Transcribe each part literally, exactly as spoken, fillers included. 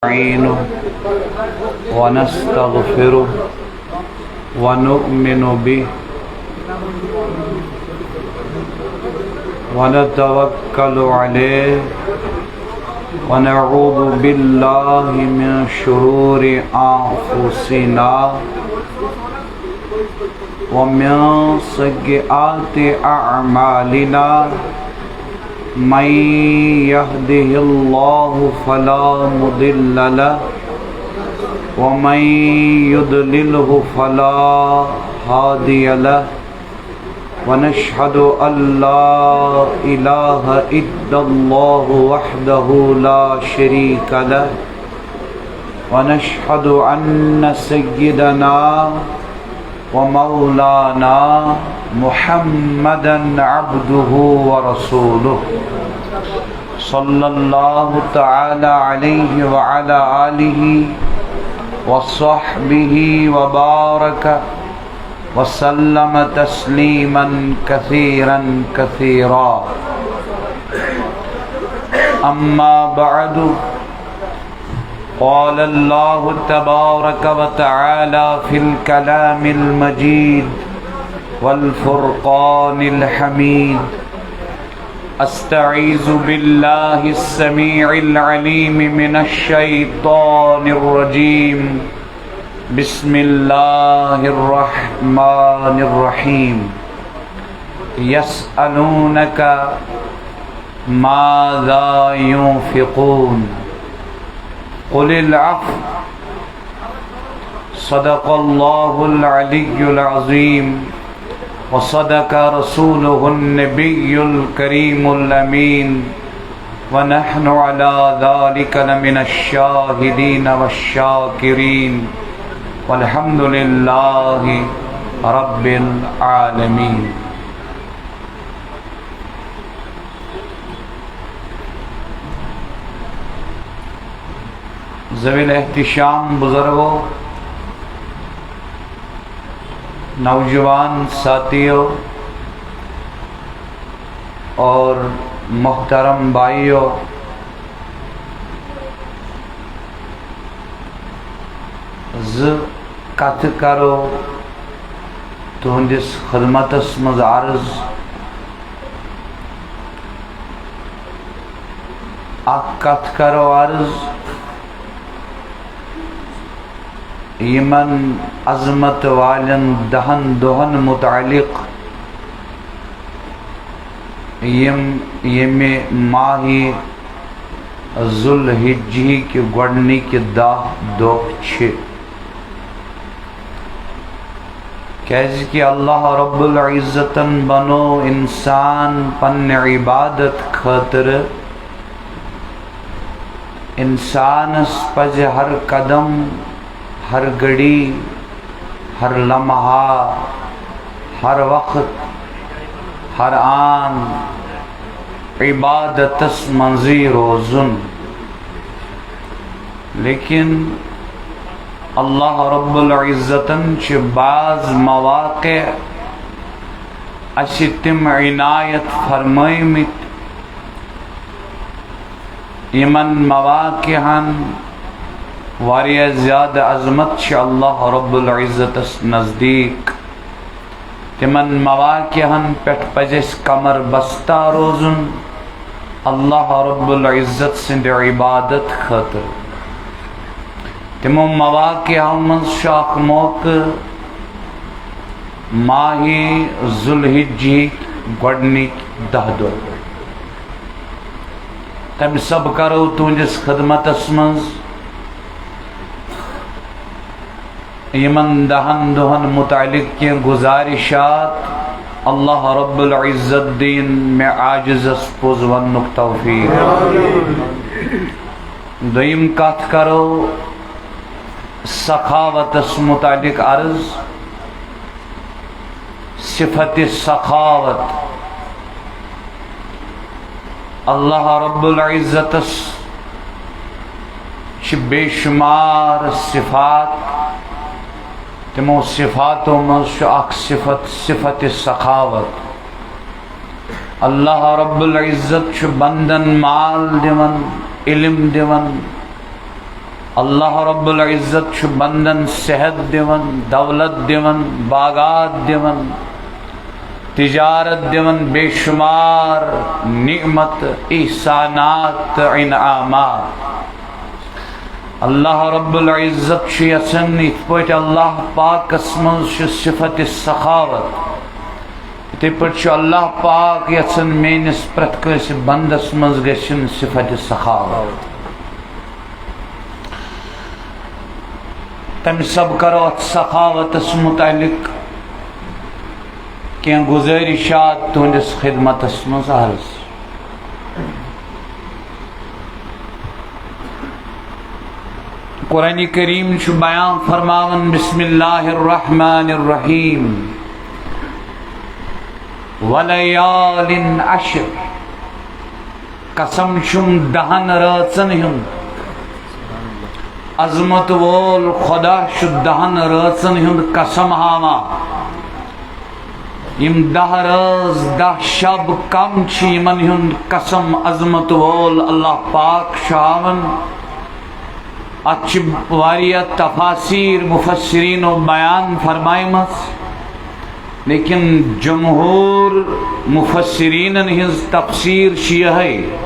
ونستعينه ونستغفره ونؤمن به ونتوكل عليه ونعوذ بالله من شرور أنفسنا ومن سيئات أعمالنا. من يهده الله فلا مضل له ومن يضلله فلا هادي له. ونشهد أن لا إله إلا الله وحده لا شريك له. ونشهد أن سيدنا ومولانا محمدا عبده ورسوله، صلى الله تعالى عليه وعلى آله وصحبه وبارك وسلم تسليما كثيرا كثيرا. أما بعد، قال الله تبارك وتعالى في الكلام المجيد والفرقان الحميد: أستعيذ بالله السميع العليم من الشيطان الرجيم. بسم الله الرحمن الرحيم. يسألونك ماذا ينفقون؟ قل العفو. صدق الله العلي العظيم وصدق رسوله النبي الكريم الأمين ونحن على ذلك لمن الشاهدين والشاكرين والحمد لله رب العالمين. ذوی الاحتشام بزرگوں، نوجوان ساتھیوں اور محترم بھائیوں، زٕ کتھٕ کرو تُہنٛدِس خدمتس منٛز عرض۔ اکھ کتھ کرو عرض، یِمن عظمت والٮ۪ن دَہن دۄہن متعلق، یِم ییٚمہِ ماہِ ذوالحجہ کہِ گۄڈنِکۍ دَہ دۄہ چھِ۔ کیازِ کہِ اللہ رب العزتن بنو انسان پننہِ عبادت خٲطرٕ۔ انسانس پزِ ہر قدم، ہر گھڑی، ہر لمحہ، ہر وقت، ہر آن عبادتس منٛزٕے روزُن۔ لیکن اللہ رب العزتن چھِ بعض مواقع اسہِ تِم عنایت فرمٲومٕتۍ، یِمن مواقعن واریاہ زیادٕ عظمت چھِ اللہ رب العزتس نزدیٖک۔ تِمن مواقعن پٮ۪ٹھ پزِ اسہِ کمر بستہ روزُن اللہ رب العزت سٕنٛدِ عبادت خٲطرٕ۔ تِمو مواقعو منٛز چھُ اکھ موقعہٕ ماہِ ذوالحجہٕکۍ گۄڈنِکۍ دَہ دۄہ۔ تمہِ سبہٕ کرو تُہنٛدِس خدمتس منٛز یِمن دَہن دۄہن متعلق کینٛہہ گزارشات۔ اللہ رب العزت دِیِن مےٚ عاجزس پوٚز وننُک توفیق۔ دوٚیِم کتھ کرو سخاوتس متعلق عرض۔ صفت سخاوت۔ اللہ رب العزتس چھِ بے شمار صفات، تِمو صفاتو منٛز چھُ اکھ صفت، صفت سخاوت۔ اللہ رب العزت چھُ بندن مال دِوان، علم دِوان، اللہ رب العزت چھُ بندن صحت دِوان، دولت دِوان، باغات دِوان، تجارت دِوان، بے شمار نعمت، احسانات تہٕ انعامات۔ اللہ رب العزت چھُ یژھان، یِتھ پٲٹھۍ اللہ پاکس منٛز چھُ صفت سخاوت، یِتھے پٲٹھۍ چھُ اللہ پاک یژھان میٲنِس پرٛٮ۪تھ کٲنٛسہِ بندس منٛز گژھن صفت سخاوت۔ تمہِ سب کرو اتھ سخاوتس متعلق کینٛہہ گزٲرشات تُہنٛدِس خدمتس منٛز عرض۔ قرآن کریم چھُ بیان فرماوان، بسم اللہ الرحمن الرحیم، ولیال عشر، قسم چھُم دہن رٲژن ہُنٛد۔ عظمت وول خدا چھُ دہن رٲژن ہُنٛد قسم ہاوان۔ یِم دہ رٲژ، دہ شب کم چھِ، یِمن ہُنٛد قسم عظمت وول اللہ پاک چھُ ہاوان۔ اتھ چھِ واریاہ تفاسیر مفسرینو بیان فرمایمژ، لیکن جمہور مفسرینن ہٕنٛز تفسیر چھِ یِہے۔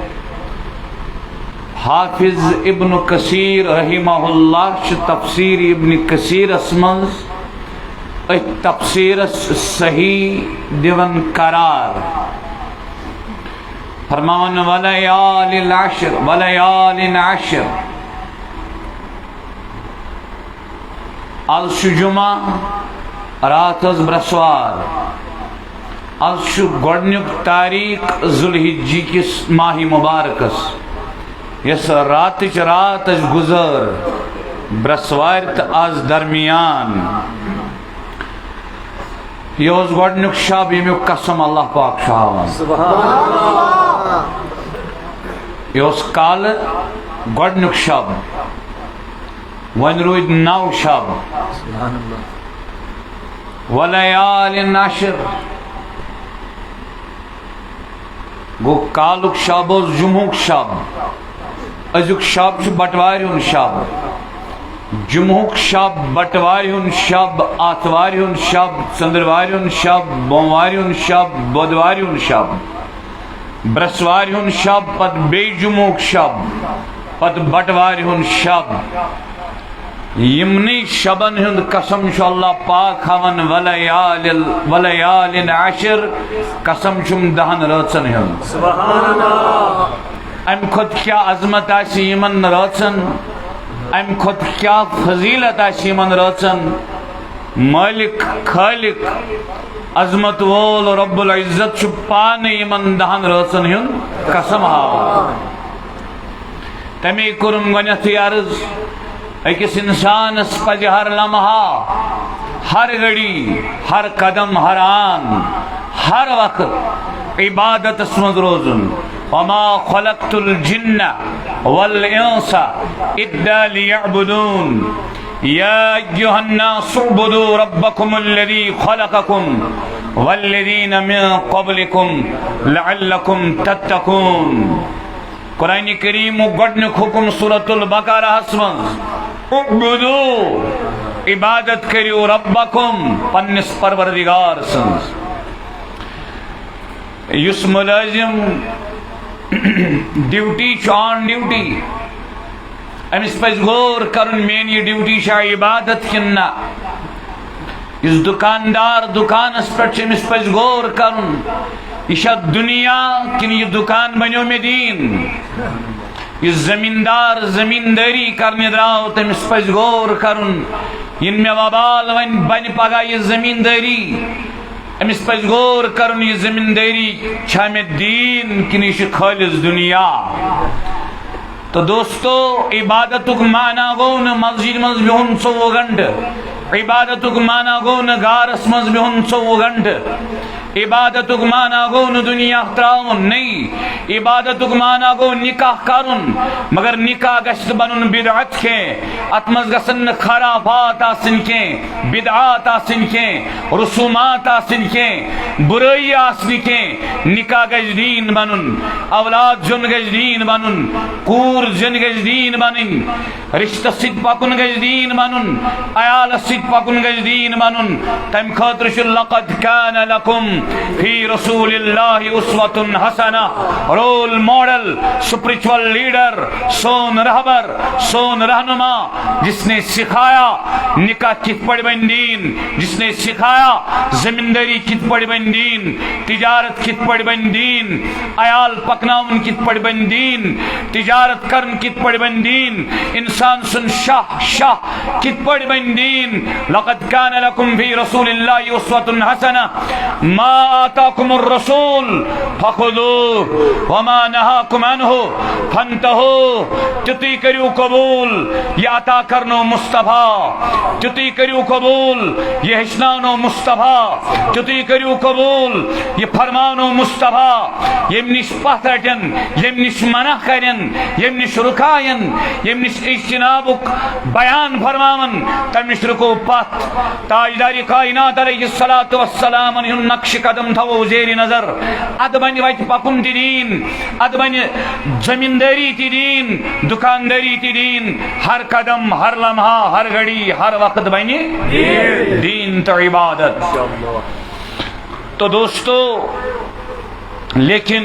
حافظ ابن کثیر رحمہ اللہ چھُ تفسیر ابن کثیرس منٛز أتھۍ تفسیرس صحیح دِوان قرار۔ فرماوان، ولیال عشر، ولیال عشر۔ از چھُ جمعہ، راتھ ٲس برٛٮ۪سوار۔ از چھُ گۄڈٕنیُک تاریخ ذوالحجہ کِس ماہِ مبارکس، یۄس راتٕچ رات اَسہِ گُزٲر برٛٮ۪سوارِ تہٕ از درمیان۔ یہِ اوس گۄڈٕنیُک شب، ییٚمیُک قسم اللہ پاک چھُ ہاوان۔ سبحان اللہ۔ یہِ اوس کالہٕ گۄڈٕنیُک شب، وۄنۍ روٗدۍ نو شب۔ سبحان اللہ۔ ولیال عشر۔ گوٚو، کالُک شب اوس جمعُک شب، أزیُک شب چھُ بٹوارِ ہُنٛد شب۔ جمعُک شب، بٹوارِ ہُنٛد شب، آتھوارِ ہُنٛد شب، ژٔنٛدٕروارِ ہُنٛد شب، بوموارِ ہُنٛد شب، بۄدوارِ ہُنٛد شب، برٛٮ۪سوارِ ہُنٛد شب، پتہٕ بیٚیہِ جمعُک شب، پتہٕ بٹوارِ ہُنٛد شب۔ یِمنٕے شبن ہُنٛد قسم چھُ اللہ پاک ہاوان، ولیال، ولیال عشر، قسم چھُم دہن رٲژن ہُنٛد۔ سبحان اللہ۔ امہِ کھۄتہٕ کیٛاہ عظمت آسہِ یِمن رٲژن؟ امہِ کھۄتہٕ کیٛاہ فضیلت آسہِ یِمن رٲژن؟ مٲلِک، خٲلِق، عظمت وول رب العزت چھُ پانہٕ یِمن دہن رٲژن ہُنٛد قسم ہاوان۔ تَمے کوٚرُم گۄڈٕنیتھٕے عرض، أکِس اِنسانَس پَزِ ہر لمحہ، ہر گھڑی، ہر قدم، ہر آن، ہر وقت عبادتس منٛز روزُن۔ وما خلقت الجن والانس الا لیعبدون۔ یا ایھا الناس اعبدوا ربکم الذی خلقکم والذین من قبلکم لعلکم تتقون۔ قرآن کریمُک گۄڈٕنیُک حُکم سورۃ البقرہس منٛز، اعبدوا، عبادت کٔرِو، ربکم، پننِس پروردگار سٕنٛز۔ یُس مُلٲزِم ڈیوٹی چھُ، آن ڈیوٹی، أمِس پَزِ غور کَرُن، میٛٲنۍ یہِ ڈیوٹی چھا عبادت کِنہٕ نہ؟ یُس دُکاندار دُکانَس پٮ۪ٹھ چھُ، أمِس پَزِ غور کَرُن، یہِ چھا دُنیا کِنہٕ یہِ دُکان بَنیو مےٚ دیٖن؟ یُس زٔمیٖندار زٔمیٖندٲری کَرنہِ درٛاو، تٔمِس پَزِ غور کَرُن، یِنہٕ مےٚ وبال وۄنۍ بَنہِ پَگاہ یہِ زٔمیٖندٲری۔ أمِس پَزِ غور کَرُن، یہِ زٔمیٖندٲری چھا مےٚ دیٖن کِنہٕ یہِ چھِ خٲلِص دُنیا؟ تو دوستو، عبادتُک معنی گوٚو نہٕ مسجد منٛز بِہُن ژوٚوُہ گھنٹہٕ، عبادتُک معنی گوٚو نہٕ گارس منٛز بِہُن ژوٚوُہ گھنٹہٕ۔ عبادتُک معنی گوٚو نہٕ دُنیا ترٛاوُن، نَے۔ عبادتُک معنی گوٚو نکاح کرُن، مگر نکاح گژھِ نہٕ بنُن بدعت کینٛہہ۔ اتھ منٛز گژھن نہٕ خرافات آسٕنۍ کینٛہہ، بدعات آسٕنۍ کینٛہہ، رسومات آسٕنۍ کینٛہہ، برٲیی آسنہِ کینٛہہ۔ نکاح گژھِ دیٖن بنُن، اولاد زیُن گژھِ دیٖن بنُن، کوٗر زیُن گژھِ دیٖن بنٕنۍ۔ رشتس سۭتۍ پکُن گژھِ دیٖن بنُن، عیالس سۭتۍ پکُن گژھِ دیٖن بنُن۔ تمہِ خٲطرٕ چھُ لقد کان لکم فی رسول اللہ اسوۃ حسنہ، رول ماڈل، اسپرچل لیڈر، سون رہبر، سون رہنما، جس نے سکھایا نکاح کتھ پٲٹھۍ بنہِ دیٖن، جس نے سکھایا زمینداری کتھ پٲٹھۍ بنہِ دیٖن، تجارت کتھ پٲٹھۍ بنہِ دیٖن، عیال پکناوُن کتھ پٲٹھۍ بنہِ دیٖن، تجارت کرُن کتھ پٲٹھۍ بنہِ دیٖن، انسان سُنٛد شاہ شاہ کتھ پٲٹھۍ بنہِ دیٖن۔ لقد کان لکم فی رسول اللہ اسوۃ حسنہ، ما آتاکم الرسول فخذوہ وما نہاکم عنہ فانتہوا۔ تیُتُے کٔرِو قبول، یہِ عطا کرنو مصطفیٰ، تیُتُے کٔرِو قبول، یہِ ہیٚچھناونو مصطفیٰ، تیُتُے کٔرِو قبول، یہِ فرماونو مصطفیٰ۔ ییٚمہِ نِش پتھ رٹن، ییٚمہِ نِش منع کرن، ییٚمہِ نِش رُکاین، ییٚمہِ نِش اجتنابُک بیان فرماون، تمہِ نِش رُکو پتھ۔ تاجدار کائنات علیہ الصلوۃ والسلامن ہُنٛد نقش قدم تھاوو زیر نظر۔ ادٕ بنہِ وتہِ پکُن تہِ دیٖن، ادٕ بنہِ زمینداری تہِ دیٖن، دکانداری تہِ دیٖن۔ ہر قدم، ہر لمحہ، ہر گھڑی، ہر وقت بنہِ دیٖن تہٕ عبادت۔ تو دوستو، لیکن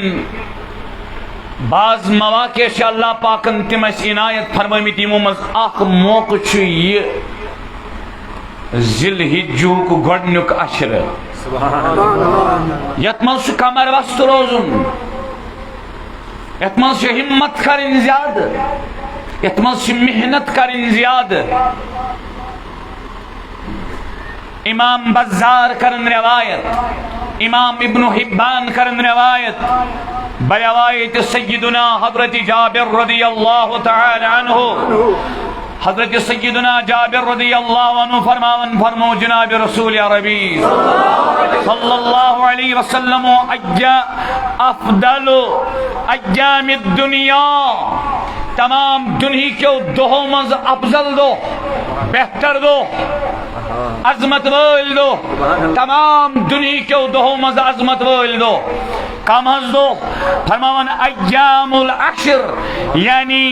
بعض مواقع چھِ اللہ پاکن تِم اَسہِ عنایت فرمٲمٕتۍ، یِمو منٛز اکھ موقعہٕ چھُ یہِ ذی الحجُک گۄڈٕنیُک عشرٕ، یَتھ منٛز چھُ کمر وستہٕ روزُن، یَتھ منٛز چھِ ہمت کرٕنۍ زیادٕ، یَتھ منٛز چھِ محنت کرٕنۍ زیادٕ۔ امام بزار کرن روایت، امام ابن حبان کرن روایت، بروایت سیدنا حضرت جابر رضی اللہ تعالی عنہ۔ حضرت سیدنا جابر رضی اللہ عنہ فرماون، فرمو جناب رسول عربی صلی اللہ علیہ وسلم، ایا افضل ایام الدنیا، تمام دنیا کیو دۄہو منٛز افضل دۄہ، بہتر دۄہ، عظمت وٲلۍ دۄہ، تمام دنیا کیو دۄہو منٛز عظمت وٲلۍ دۄہ۔ کم حظ دۄہ؟ فرماوان ایام العشر، یعنی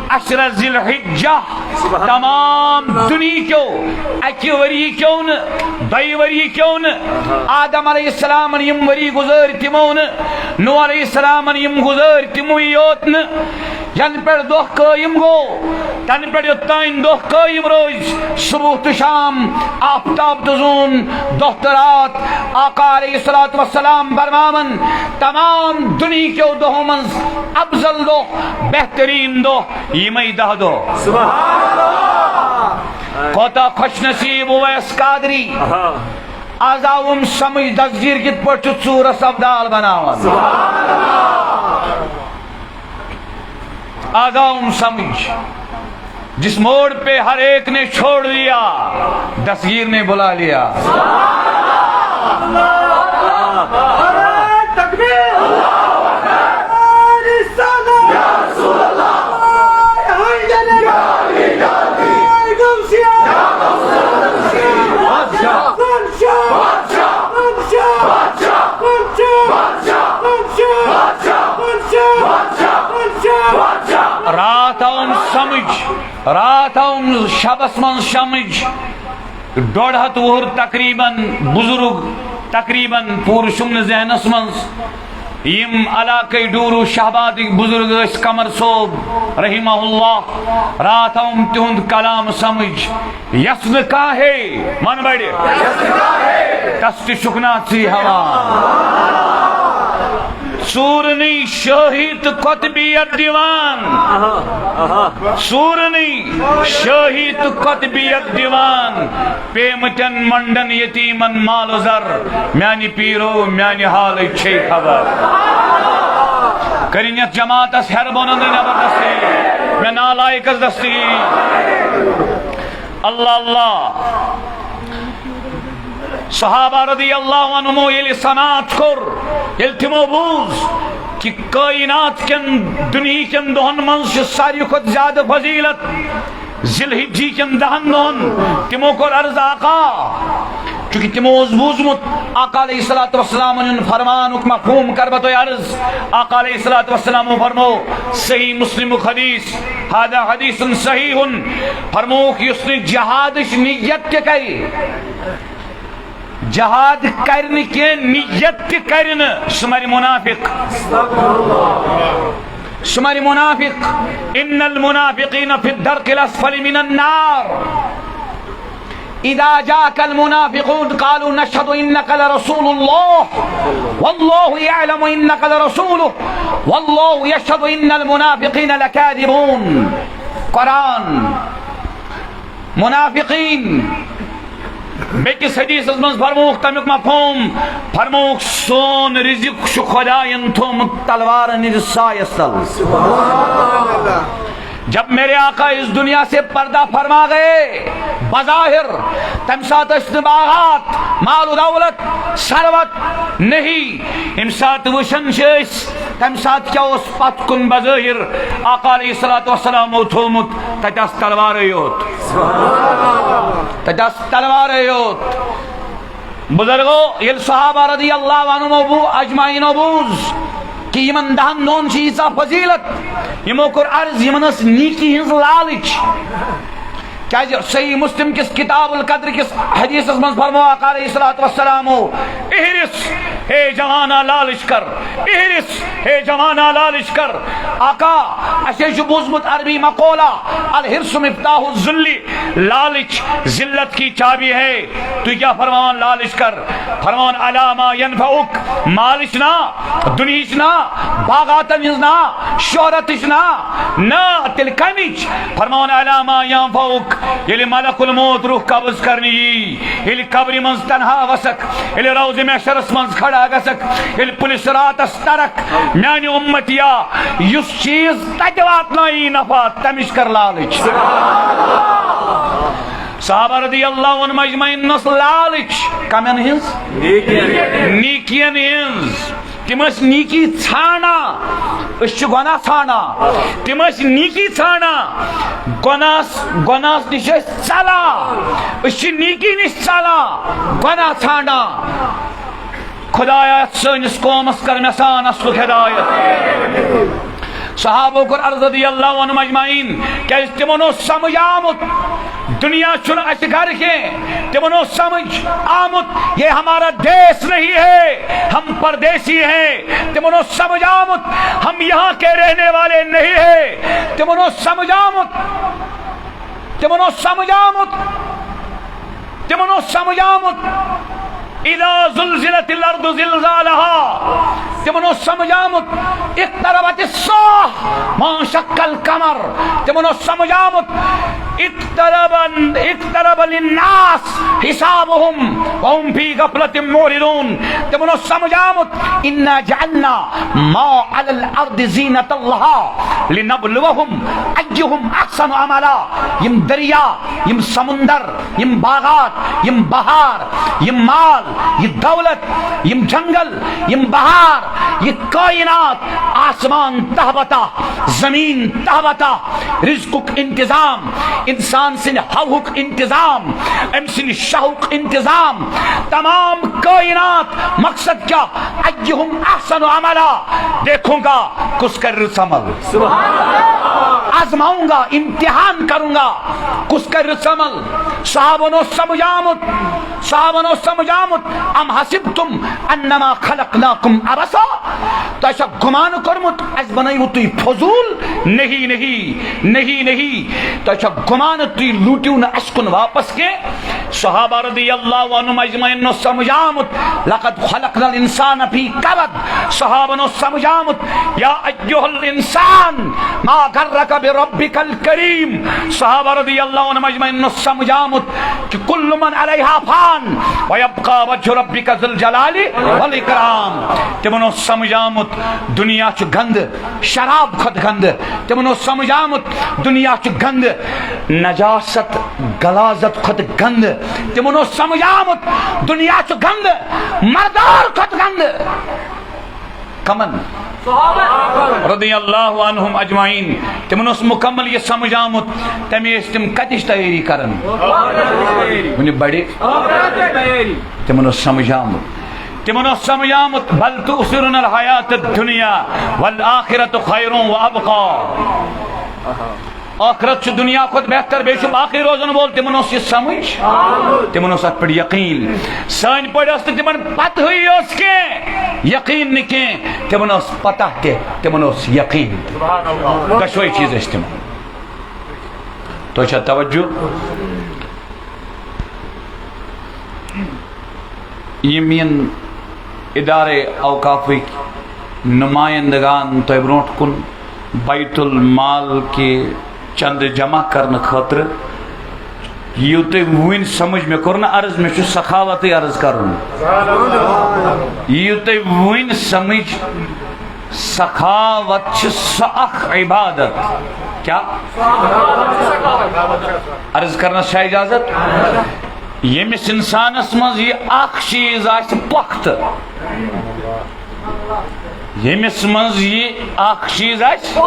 عشرہ ذی الحجہ۔ تمام دنیا کیو، اکہِ ؤری کیو نہٕ، دۄیہِ ؤری کیو نہٕ، آدم علیہ السلامن یِم ؤری گُزٲرۍ تِمو نہٕ، نوح علیہ السلامن یِم گُزٲرۍ تِموٕے یوت نہٕ، ینہٕ پٮ۪ٹھ دۄہ قٲیِم گوٚو، تنہٕ پٮ۪ٹھ یوٚتام دۄہ قٲیِم روزِ، صبح تہٕ شام، آفتاب تہٕ زوٗن، دۄہ تہٕ راتھ، آقا علیہ الصلوۃ والسلام فرماون، تمام دُنہیٖکیو دۄہو منٛز افضل دۄہ، بہتریٖن دۄہ، یِمے دَہ دۄہ۔ سبحان اللہ۔ کوتاہ خۄش نصیٖب اویس قادری۔ آہا۔ از آوُم سمجھ دستگیر کِتھ پٲٹھۍ چھُ ژوٗرس ابدال بناوان۔ سبحان اللہ۔ آز آؤں سمجھ، جس موڑ پہ ہر ایک نے چھوڑ دیا، دستگیر نے بلا لیا۔ نعرہ تکبیر! نعرہ رسالت! یا رسول اللہ! نعرہ حیدری! یا علی، یا علی! نعرہ غوثیہ! یا غوث اللہ! بادشاہ! بادشاہ! بادشاہ! بادشاہ! بادشاہ! راتھ آؤم سمجھ، راتھ آؤم شبس منٛز سمجھ، ڈۄڈ ہتھ وُہُر تقریباً بزرگ، تقریباً پوٗرٕ چھُم نہٕ ذہنس منٛز، یِم علاقے ڈوٗرو شہبادٕکۍ بزرگ ٲسۍ، قمر صٲب رحمہ اللہ، راتھ آؤم تِہُنٛد کلام سمجھ۔ یس نہٕ کانٛہہ ہے، من بڑِ۔ تس تہِ چھُکھ نا ژٕے ہاوان۔ ژوٗرنٕے شٲہی تہٕ قطبیت دِوان۔ ژوٗرنٕے شٲہی تہٕ قطبیت دِوان۔ پیمٕتٮ۪ن منڈن یتیٖمن مال و زر۔ میانہِ پیٖرو، میانہِ حالٕچ چھے خبر۔ کٔرِن یتھ جماعتس ہٮ۪رٕ بۄن اندرٕ نٮ۪بر دستگیٖر۔ مےٚ نالایکس دستگیٖر۔ اللہ اللہ۔ صحابہ رضی اللہ عنہمو ییٚلہِ سماعت کوٚر، ییٚلہِ تِمو بوٗز کہِ کائنات کٮ۪ن دُنہیٖکٮ۪ن دۄہن منٛز چھِ ساروی کھۄتہٕ زیادٕ فضیلت ذی الحجی کٮ۪ن دَہن دۄہن، تِمو کوٚر عرض، آقا، چونکہ تِمو اوس بوٗزمُت آقا علیہ الصلوۃ والسلامن ہُنٛد فرمانُک مفہوم، کر بہٕ تۄہہِ عرض۔ آقا علیہ الصلوۃ والسلامو فرمو، صحیح مسلمُک حدیث، هذا حدیث صحیح، فرمووُکھ، یُس نہٕ جہادٕچ نیت تہِ کرِ، جہاد کرِ نہٕ کینٛہہ، نیت تہِ کرِ نہٕ، سُہ مرِ منافق۔ سُہ مرِ منافق۔ ان المنافقین فی الدرک الاسفل من النار۔ اذا جاءک المنافقون قالوا نشهد انک لرسول اللہ واللہ یعلم انک لرسولہ واللہ یشهد ان المنافقین لکاذبون۔ قرآن۔ منافقین۔ بیٚکِس حدیثس منٛز فرمووُکھ تمیُک مفہوم، فرمووُکھ، سون رزق چھُ خداین تھوومُت تلوارن ہٕنٛدِس سایس تل۔ جب میرے آقا اس دنیا سے پردہ فرما گئے، بظاہر تمہِ ساتہٕ ٲسۍ نہٕ باغات، مال و دولت، ثروت نہیں، ییٚمہِ ساتہٕ وٕچھان چھِ أسۍ، تمہِ ساتہٕ کیٛاہ اوس پتھ کُن بظٲہر آقا علیہ الصلوۃ والسلامو تھوومُت؟ تتہِ آسہٕ تلوارے یوت۔ تتہِ آسہٕ تلوارے یوت۔ بزرگو، ییٚلہِ صحابہ رضی اللہ عنہمو بو-، اجمعینو بوٗز کہِ یِمن دَہن دۄہن چھِ ییٖژاہ فضیلت، یِمو کوٚر عرض، یِمن ٲس نیکی ہٕنٛز لالٕچ۔ کیازِ صحیح مسلم کِس کتاب القدر کِس حدیثس منٛز فرموو آقا علیہ الصلوۃ والسلامو، احرص، ہے جوانا، لالچ کر، احرص، ہے جوانا، لالچ کر۔ آقا، اسہِ چھُ بوٗزمُت عربی مقولہ، الحرص مفتاح الذل، لالچ ذلت کی چابی ہے۔ تُہۍ کیٛاہ فرماوان؟ لالچ کر۔ فرماوان، الا ما ینفعک، مالٕچ نا، دُنہِچ نا، باغاتن ہٕنٛز نا، شہرتٕچ نا، نہ، تیٚلہِ کمِچ؟ فرماوان، الا ما ینفعک، ییٚلہِ ملک الموت روح قبض کرنہِ یی، ییٚلہِ قبرِ منٛز تنہا وسکھ، ییٚلہِ روضِ محشرس منٛز کھڑا گژھکھ، ییٚلہِ پُلہِ صراطس ترکھ، میانہِ اُمتیا، یُس چیٖز تتہِ واتنایی نفع، تمِچ کر لالٕچ۔ صحابہ رضی اللہ عنہم اجمعین ٲس لالٕچ کمٮ۪ن ہٕنٛز؟ نیکین ہٕنٛز۔ تِم ٲسۍ نیکی ژھانڈان، أسۍ چھِ گۄناہ ژھانڈان۔ تِم ٲسۍ نیکی ژھانڈان، گۄناہس، گۄناہس نِش ٲسۍ ژلان۔ أسۍ چھِ نیکی نِش ژلان، گۄناہ ژھانڈان۔ خدایا، سٲنِس قومس کر مےٚ سان اصلُک ہدایت۔ صحابو کوٚر عرض رضی اللہ عنہم اجمعین، کیازِ تِمن اوس سمجھ آمُت دُنیا چھُنہٕ اسہِ گرٕ کینٛہہ۔ تِمن اوس سمجھ آمُت، یہ ہمارا دیش نہیں ہے، ہم پردیسی ہیں۔ تِمن اوس سمجھ آمُت، ہم یہاں کے رہنے والے نہیں ہیں۔ تِمن اوس سمجھ آمُت، تِمن اوس سمجھ آمُت، تِمن اوس سمجھ آمُت، اذا زلزلت الارض زلزالها۔ تِمن اوس سمجھ آمُت، اقتربت الساعة وانشق القمر۔ تِمن اوس سمجھ آمُت، اقترب، اقترب للناس حسابهم وهم في غفلة معرضون۔ تِمن اوس سمجھ آمُت، انا جعلنا ما على الارض زينة لها لنبلوهم ايهم احسن عملا۔ یِم دریا، یِم سمندر، یِم باغات، یِم بہار، یِم مال، یہِ دولت، یِم جنگل، یِم بہار، یہِ کائنات، آسمان تہبتہ، زمین تہبتہ، رزقُک انتظام، انسان سٕنٛدِ ہوہُک انتظام، أمۍ سٕنٛدِ شہُک انتظام، تمام کائنات، مقصد کیا؟ ایہم احسن عملا، دیکھوں گا کس کر رٕژ عمل۔ آزماؤں گا، امتحان کروں گا، کس کر رٕژ عمل۔ صحابن اوس سمجھ آمُت، صحابن اوس سمجھ آمُت، ام حسبتم انما خلقناکم عبثا، تۄہہِ چھا گُمان کوٚرمُت اسہِ بنٲیوٕ تُہۍ فضوٗل؟ نہیں، نہیں، نہیں، نہیں، تۄہہِ چھا گُمان تُہۍ لوٗٹِو نہٕ اسہِ کُن واپس کینٛہہ؟ صحابہ رضی اللہ عنہم اجمعین اوس سمجھ آمُت، لقد خلقنا الانسان فی کبد۔ صحابن اوس سمجھ آمُت، یا ایھا الانسان ما غرک بربک الکریم۔ صحابہ رضی اللہ عنہم اجمعین اوس سمجھ آمُت کہ کل من علیہا فان ویبقی وجہ ربک ذو الجلال والاکرام۔ تِمن اوس سمجھ آمُت دنیا چھُ گندٕ، شراب کھۄتہٕ گندٕ۔ تِمن اوس سمجھ آمُت دنیا چھُ گندٕ، نجاست، غلاظت کھۄتہٕ گندٕ۔ تِمن اوس سمجھ آمُت، دُنیا چھُ گنٛدٕ، مردار کھۄتہٕ گنٛدٕ۔ کمن؟ رضی اللہ عنہم اجمعین۔ تِمن اوس مکمل یہِ سمجھ آمُت، تمے ٲسۍ تِم کتِچ تیٲری کران؟ وُنہِ بڑِ۔ تِمن اوس سمجھ آمُت، تِمن اوس سمجھ آمُت، بل تؤثرون الحیات الدنیا والآخرۃ خیر و ابقی۔ ٲخرت چھُ دُنیا کھۄتہٕ بہتر، بیٚیہِ چھُ باقٕے روزن وول۔ تِمن اوس یہِ سمجھ، تِمن اوس اتھ پٮ۪ٹھ یقین۔ سٲنۍ پٲٹھۍ ٲس نہٕ تِمن پتہٕے یٲژ کینٛہہ، یقین نہٕ کینٛہہ، تِمن ٲس پتہ تہِ، تِمن اوس یقین تہِ۔ دۄشوے چیٖز ٲسۍ تِمن۔ تۄہہِ چھا توجہ؟ یِم یِن ادارے اوقافٕکۍ نمایندگان تۄہہِ برونٛٹھ کُن بیت المال کہِ چندٕ جمع کرنہٕ خٲطرٕ، یِیِو تُہۍ وُنۍ سمجھ، مےٚ کوٚر نہٕ عرض، مےٚ چھُ سخاوتٕے عرض کرُن۔ یِیِو تُہۍ وُنۍ سمجھ، سخاوت چھِ سۄ اکھ عبادت۔ کیا؟ عرض کرنس چھا اجازت؟ ییٚمِس انسانس منٛز یہِ اکھ چیٖز آسہِ پۄختہٕ، ییٚمِس منٛز یہِ اکھ چیٖز آسہِ،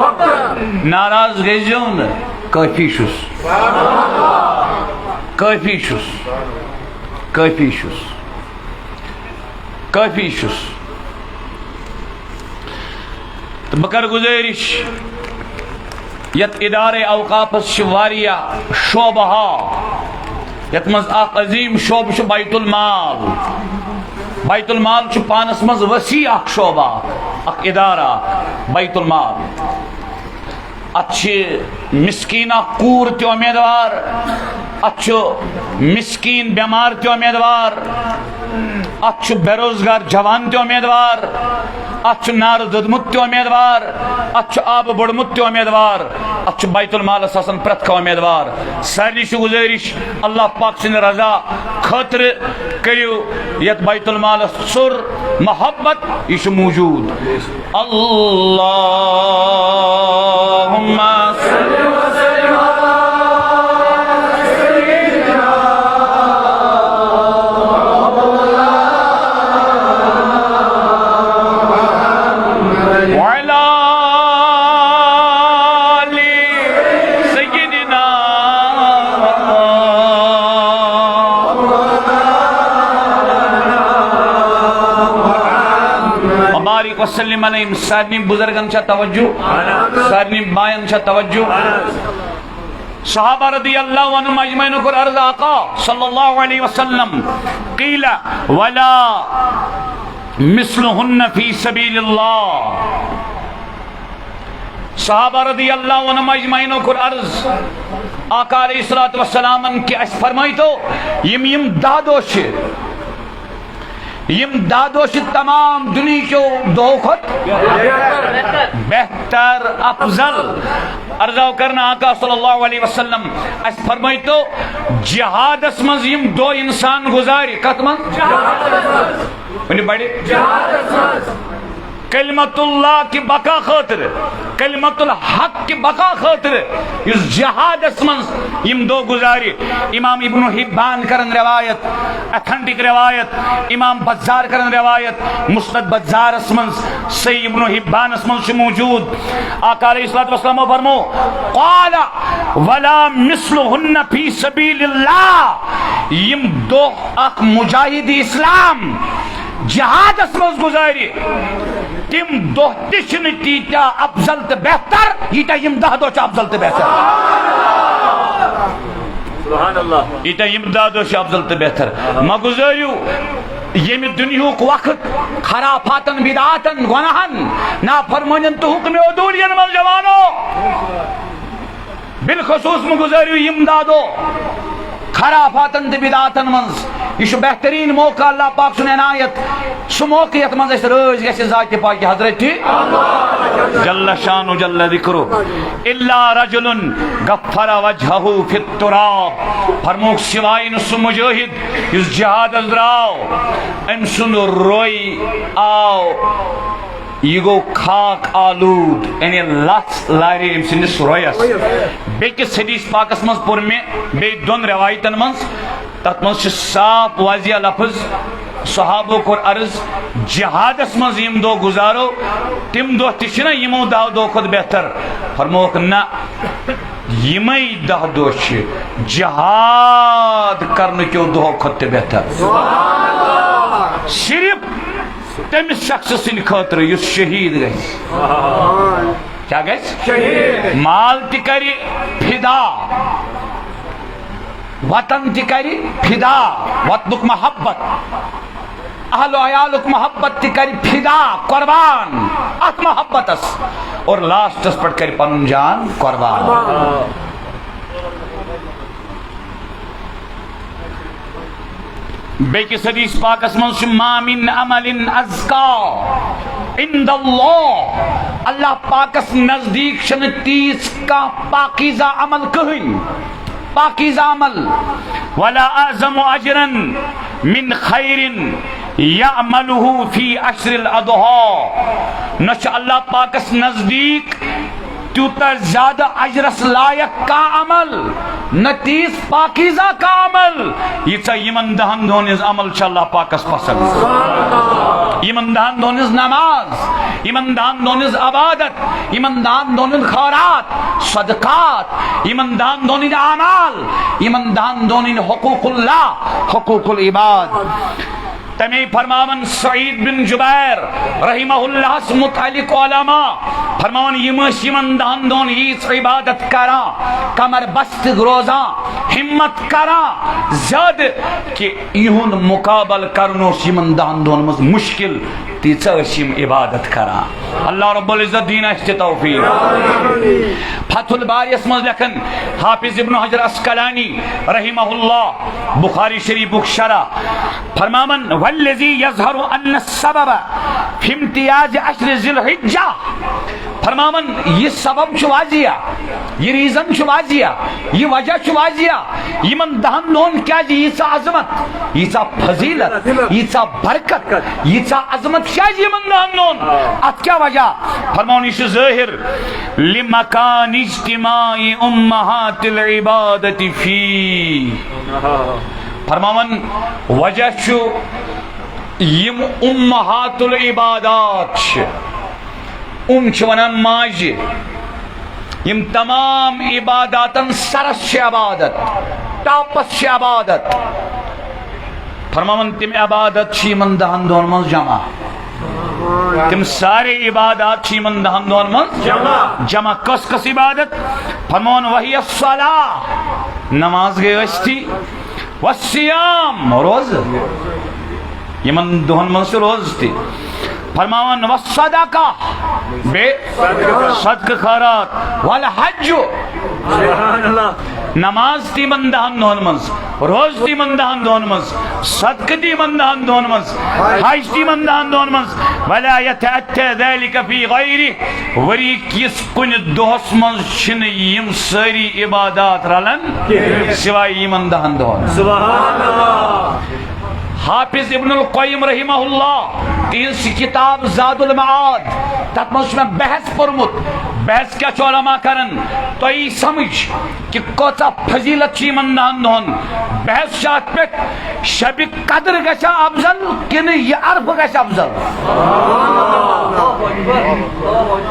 ناراض گٔژھۍزیو نہٕ، کٲفی چھُس، کٲفی چھُس، کٲفی چھُس، کٲفی چھُس۔ تہٕ بہٕ کرٕ گُزٲرِش، یتھ ادارے اوقافس چھِ واریاہ شعبہٕ ہا، یتھ منٛز اکھ عظیٖم شعبہٕ چھُ بیت المال۔ بیت المال چھُ پانس منٛز وسیع اکھ شعبہٕ، اکھ ادارٕ، اکھ بیت المال۔ اتھ چھِ مسکین اکھ کوٗر تہِ امیدوار، اتھ چھُ مسکین بیمار تہِ امیدوار، اتھ چھُ بے روزگار جوان تہِ امیدوار، اتھ چھُ نارٕ دوٚدمُت تہِ امیدوار، اتھ چھُ آبہٕ بوٚڑمُت تہِ امیدوار، اتھ چھُ بیت المالس آسان پرٛٮ۪تھ کانٛہہ امیدوار۔ سارنٕے چھُ گُزٲرِش، اللہ پاک سٕنٛدِ رضا خٲطرٕ کٔرِو یتھ بیت المالس ژوٚر محبت، یہِ چھُ موجود۔ اللہم صل وسلم علی سیدنا محمد وعلی آل سیدنا محمد وبارک وسلم علیہم۔ سارنٕے بزرگن چھا توجہ؟ سارنٕے باین چھا توجہ؟ صحابہ رضی اللہ عنہم اجمعین کوٚر عرض، آقا صلی اللہ علیہ وسلم، قیل ولا مثلہن فی سبیل اللہ۔ صحابہ رضی اللہ عنہم اجمعینو کوٚر عرض آقا علیہ الصلوۃ والسلامن کہ اسہِ فرمٲیتو، یِم یِم دہ دۄہ چھِ، یِم دہ دۄہ چھِ تمام دُنیہکیو دۄہو کھۄتہٕ بہتر، افضل۔ عرض آو کرنہٕ آقا صلی اللہ علیہ وسلم، اسہِ فرمٲیتو، جہادس منٛز یِم دۄہ انسان گُزارِ، کتھ منٛز؟ ؤنِو بڑِ۔ کلمت اللہ کہِ بقا خٲطرٕ، کلمت الحق کہِ بقا خٲطرٕ یُس جہادس منٛز یِم دۄہ گُزارِ۔ امام ابن حبان کرن روایت، اتھنٹک روایت، امام بزار کرن روایت، مسند بزارس منٛز، صحیح ابن حبانس منٛز چھُ موجود۔ آقا علیہ الصلوۃ والسلام فرمو، قال ولا مثلہن فی سبیل اللہ، یِم دۄہ اکھ مجاہد اسلام جہادس منٛز گُزارِ، تِم دۄہ تہِ چھِنہٕ تیٖتیٛاہ افضل تہٕ بہتر، ییٖتیٛاہ یِم دَہ دۄہ چھِ افضل تہٕ بہتر۔ سبحان اللہ۔ ییٖتیٛاہ یِم دَہ دۄہ چھِ افضل تہٕ بہتر۔ مہ گُزٲرِو ییٚمہِ دُنیہُک وقت خرافاتن، بدعاتن، گۄناہن، نافرمٲنین تہٕ حُکمِ عدوٗلین منٛز، جوانو۔ بالخصوص مہ گُزٲرِو یِم دَہ دۄہ خرافاتن تہٕ بدعاتن منٛز۔ یہِ چھُ بہتریٖن موقعہٕ، اللہ پاک سُنٛد عنایت، سُہ موقعہٕ یَتھ منٛز اَسہِ رٲضۍ گژھِ ذاتِ پاکہِ حضرتِ جل شانہ جل ذکرہ۔ الا رجل غفر وجهه في التراب۔ فرمووُکھ، سوائے نہٕ سُہ مجاہد یُس جہادس درٛاو، أمۍ سُنٛد روے آو، یہِ گوٚو خاک آلوٗد، یعنی لژھ لارے أمۍ سٕنٛدِس رویس۔ بیٚکِس حدیث پاکس منٛز پوٚر مےٚ بیٚیہِ دۄن روایتن منٛز، تتھ منٛز چھِ صاف واضح لفظ، صحابو کوٚر عرض، جہادس منٛز یِم دۄہ گُزارو، تِم دۄہ تہِ چھِنہ یِمو دَہو دۄہو کھۄتہٕ بہتر؟ فرمووُکھ، نہ، یِمے دَہ دۄہ چھِ جہاد کرنہٕ کیو دۄہو کھۄتہٕ تہِ بہتر۔ صرف تٔمِس شخص سٕنٛدِ خٲطرٕ یُس شہیٖد گژھِ۔ کیٛاہ گژھِ؟ شہیٖد۔ مال تہِ کرِ فدا، وطن تہِ کرِ فدا، وطنُک محبت، اہل و عیالُک محبت تہِ کرِ فدا، قربان اتھ محبتس، اور لاسٹس پٮ۪ٹھ کرِ پنُن جان قربان۔ بیٚکِس حدیث پاکس منٛز چھُ، "ما من عمل ازکا عند اللہ"، اللہ پاکس نزدیک چھنہٕ تیٖژ کانٛہہ پاکیزہ عمل کٕہٕنۍ، پاکیزہ عمل، "ولا اعظم اجرا من خیر یعملہ فی عشر الاضحی"، نہ چھُ اللہ پاکس نزدیک تیوٗتاہ زیادٕ اجرس لایق کانٛہہ عمل، نہ تیٖژ پاکیزہ کانٛہہ عمل، ییٖژاہ یِمن دَہن دۄہن ہٕنٛز عمل چھِ اللہ پاکس پسند۔ یِمن دَہن دۄہن ہٕنٛز نماز، یِمن دَہن دۄہن ہٕنٛز عبادت، یِمن دَہن دۄہن ہُنٛد خٲرات، صدقات، یِمن دَہن دۄہن ہٕنٛدۍ اعمال، یِمن دَہن دۄہن ہٕنٛدۍ حقوق اللہ، حقوق العباد۔ تمے فرماوان سعید بن جبیر رحمہ اللہس متعلق علماء، فرماوان، یِم ٲسۍ یِمن دَہن دۄہن ییٖژ عبادت کران، کمر بستہٕ روزان، ہمت کران زیادٕ، کہِ یِہُنٛد مقابل کرُن اوس یِمن دَہن دۄہن منٛز مشکل، تیٖژاہ ٲسۍ یِم عبادت کران۔ اللہ رب العزت دِیِن اَسہِ تہِ توفیق۔ فتح الباریَس منٛز لیکھان حافظ ابن حجر عسقلانی رحمہ اللہ، بخاری شریفُک شرح، فرماوان، "والذی یظہر ان السبب فی امتیاز عشر ذی الحجہ"، فرماوان، یہِ سبب چھُ واضح، یہِ ریزن چھُ واضح، یہِ وجہ چھُ واضح، یِمن دَہن دۄہن کیازِ ییٖژاہ عظمت، ییٖژاہ فضیلت، ییٖژاہ برکت، ییٖژاہ عظمت کیازِ یِمن دَہن دۄہن؟ اتھ کیٛاہ وجہ؟ فرماوان، یہِ چھُ ظٲہر، لمکان اجتماع امہات العبادت فی۔ فرماوان، وجہ چھُ، یِم امہات العبادات چھِ، اُم چھِ ونان ماجہِ، یِم تمام عباداتن سرس چھِ عبادت، ٹاپس چھِ عبادت۔ فرماوان، تِم عبادت چھِ یِمن دَہن دۄہن منٛز جمع۔ تِم سارے عبادات چھِ یِمن دَہن دۄہن منٛز جمع۔ جمع۔ کۄس کۄس عبادت؟ فرماوان، وہی الصلاۃ، نماز گٔے ٲستی، والصیام، روزٕ، یِمن دۄہن منٛز چھُ روزٕ تہِ۔ فرماوان، والصدقہ، بیٚیہِ صدقہٕ خٲرات، والحج، سبحان اللہ۔ نماز تہِ یِمن دَہن دۄہن منٛز، روزٕ تہِ یِمن دَہن دۄہن منٛز، صدقہٕ تہِ یِمن دَہن دۄہن منٛز، حج تہِ یِمن دَہن دۄہن منٛز۔ ولا یتأتی ذلک فی غیرہ، ؤری کِس کُنہِ دۄہس منٛز چھِنہٕ یِم سٲری عبادات رلان کینٛہہ۔ سوائے یِمن دَہن دۄہن۔ سبحان اللہ۔ حافظ ابن القیم رحمہ اللہ، تِہنٛز کتاب زاد المعاد، تتھ منٛز چھُ مےٚ بحث پوٚرمُت۔ بحث کیٛاہ چھُ علماء کران؟ تۄہہِ یی سمجھ کہِ کۭژاہ فضیلت چھِ یِمن دَہن دۄہن۔ بحث چھُ اتھ پٮ۪ٹھ، شبِ قدر گژھِ افضل کِنہٕ یہِ عرفہٕ گژھِ افضل؟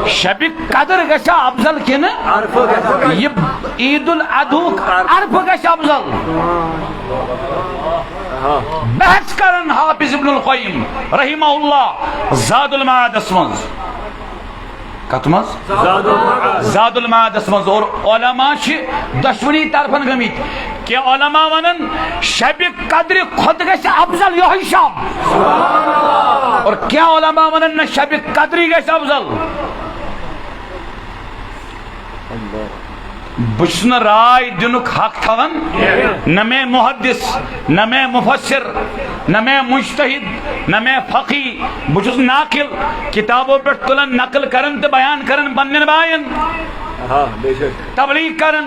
شبِ قدر گژھِ افضل کِنہٕ یہِ عید الاضحیٰ ہُک عرفہٕ گژھِ افضل؟ بحث کران حافظ ابن القیم رحمہ اللہ زاد المعادس منٛز۔ کتھ منٛز؟ زاد المعاد۔ زاد المعادس منٛز۔ اور علماء چھِ دۄشوٕنی طرفن گٔمٕتۍ۔ کینٛہہ علماء ونان شبِ قدرِ کھۄتہٕ گژھِ افضل یِہوٚے شب۔ اور کینٛہہ علماء ونان نہ، شبِ قدرٕے گژھِ افضل۔ بہٕ چھُس نہٕ راے دِنُک حق تھاوان، نہ مےٚ محدث، نہ مےٚ مفسر، نہ مےٚ مجتہد، نہ مےٚ فقی۔ بہٕ چھُس ناقل، کتابو پٮ۪ٹھ تُلان، نقل کران تہٕ بیان کران پننٮ۪ن باین۔ آ، بے شک۔ تبلیغ کران۔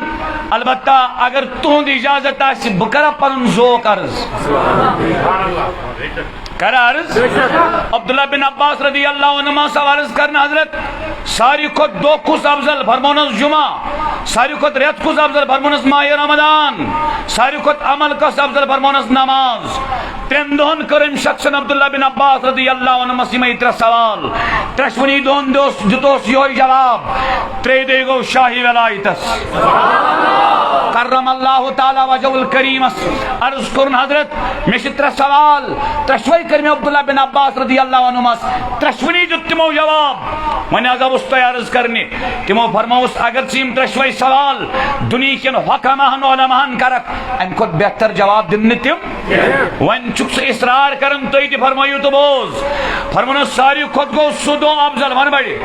البتہ اگر تُہُنٛد اجازت آسہِ، بہٕ کرا پنُن ذوق عرض۔ کر عرض؟ عبداللہ بن عباس رضی اللہ عنہما سا عرض کرن حضرت، ساروی کھۄتہٕ دۄہ کُس افضل؟ فرمونس جمعہ۔ ساروی کھۄتہٕ رٮ۪تھ کُس افضل؟ فرمونس ماہ رمضان۔ ساروی کھۄتہٕ عمل کُس افضل؟ فرمونس نماز۔ ترٛٮ۪ن دۄہن کٔر أمۍ شخصن عبداللہ بن عباس رضی اللہ عنہمس یِمے ترٛےٚ سوال۔ ترٛٮ۪شوٕنی دۄہن دیُت، دیُتوس یِہوٚے جواب۔ ترٛیٚیہِ دۄہہِ گوٚو شاہی ولایتس۔ کرم اللہ تعالیٰ وجہ الکریمس عرض کوٚرُن، حضرت، مےٚ چھِ ترٛےٚ سوال۔ ترٛٮ۪شوَے کٔرۍ مےٚ عبداللہ بن عباس رضی اللہ عنہمس، ترٛٮ۪شوٕنی دیُت تِمو جواب۔ وۄنۍ حظ آوُس تۄہہِ عرض کرنہِ۔ تِمو فرمووُس، اگر ژٕ یِم ترٛٮ۪شوَے سوال دُنیہِکٮ۪ن حکماہن علماہن کرکھ، اَمہِ کھۄتہٕ بہتر جواب دِن نہٕ تِم۔ وۄنۍ چھُکھ ژٕ اصرار کران، تُہۍ تہِ فرمٲیِو تہٕ بوز۔ فرمونس، ساروی کھۄتہٕ گوٚو سُہ دۄہ افضل، وَن بڑِ۔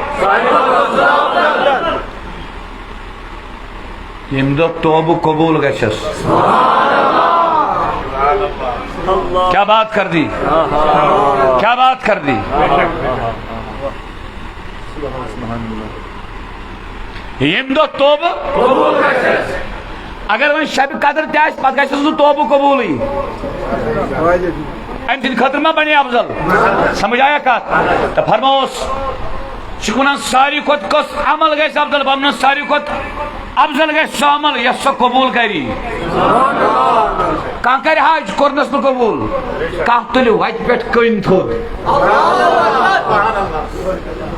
ییٚمہِ دۄہ توبہٕ قبوٗل گژھٮ۪س۔ کیا بات کر دی؟ کیا بات کر دی؟ ییٚمہِ دۄہ توبہٕ قبوٗل گژھٮ۪س۔ اگر وۄنۍ شبِ قدر تہِ آسہِ، پتہٕ گژھٮ۪س نہٕ توبہٕ قبوٗلٕے۔ اَمہِ سٕنٛدِ خٲطرٕ ما بنے افضل؟ سمجھ آیا کتھ؟ تہٕ فرماوس، چھُکھ وَنان ساروی کھۄتہٕ کۄس عمل گژھِ افضل؟ بنُن ساروی کھۄتہٕ افضل گژھِ سُہ عمل یۄس سۄ قبوٗل کری۔ کانٛہہ کرِ حج، کوٚرنس نہٕ قبوٗل، کانٛہہ تُلہِ وتہِ پٮ۪ٹھ کٔنۍ تھوٚد،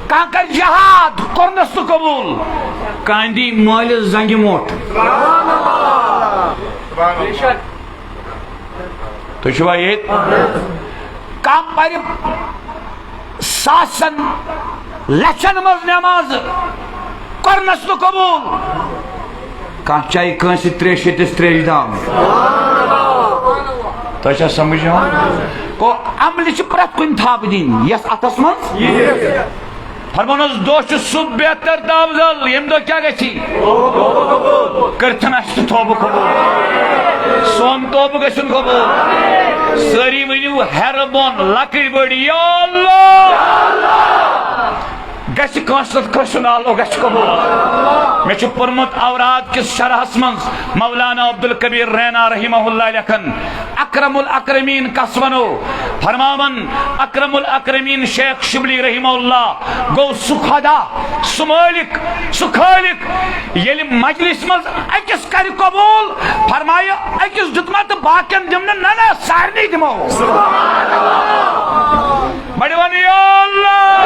کانٛہہ کرِ جہاد، کوٚرنس نہٕ قبوٗل، کانٛہہ دی مٲلِس زنٛگہِ موٚٹھ۔ تُہۍ چھِوا ییٚتہِ؟ کانٛہہ پرِ ساسن لچھن منٛز نماز، کرنس نہٕ قبول۔ کانٛہہ چایہِ کٲنٛسہِ تریشہِ تِس تریشہِ دام۔ تۄہہِ چھا سمجھ یِوان؟ گوٚو، عملہِ چھِ پرٛٮ۪تھ کُنہِ تھپھ دِنۍ، یۄس اتھس منٛز۔ فرمونس، دۄہ چھُ سُہ بہتر تہٕ افضل، ییٚمہِ دۄہ کیٛاہ گژھِ؟ کٔرتھن آسہِ توبہٕ قبول۔ سون توبہٕ گژھُن قبول۔ سٲری ؤنِو ہیرٕ بۄن لۄکٕٹۍ بٔڑۍ، یا اللہ۔ گژھِ کٲنٛسہِ سۭتۍ کٲنٛسہِ سُنٛد آلو گژھِ قبول۔ مےٚ چھُ پوٚرمُت اوراد کِس شرحس منٛز مولانا عبدالکبیر رینا رحمہ اللہ لیکھان، اکرم الاکرمین کس ونو؟ فرماوان، اکرم الاکرمین شیخ شبلی رحمہ اللہ گوٚو سُہ خدا، سُہ مٲلِک، سُہ خٲلِق، ییٚلہِ مجلس منٛز أکِس کرِ قبول، فرمایہِ أکِس دیُتمت تہٕ باقین دِمنہٕ، نہ نہ، سارنٕے دِمو۔ بڑِ ون، یا اللہ۔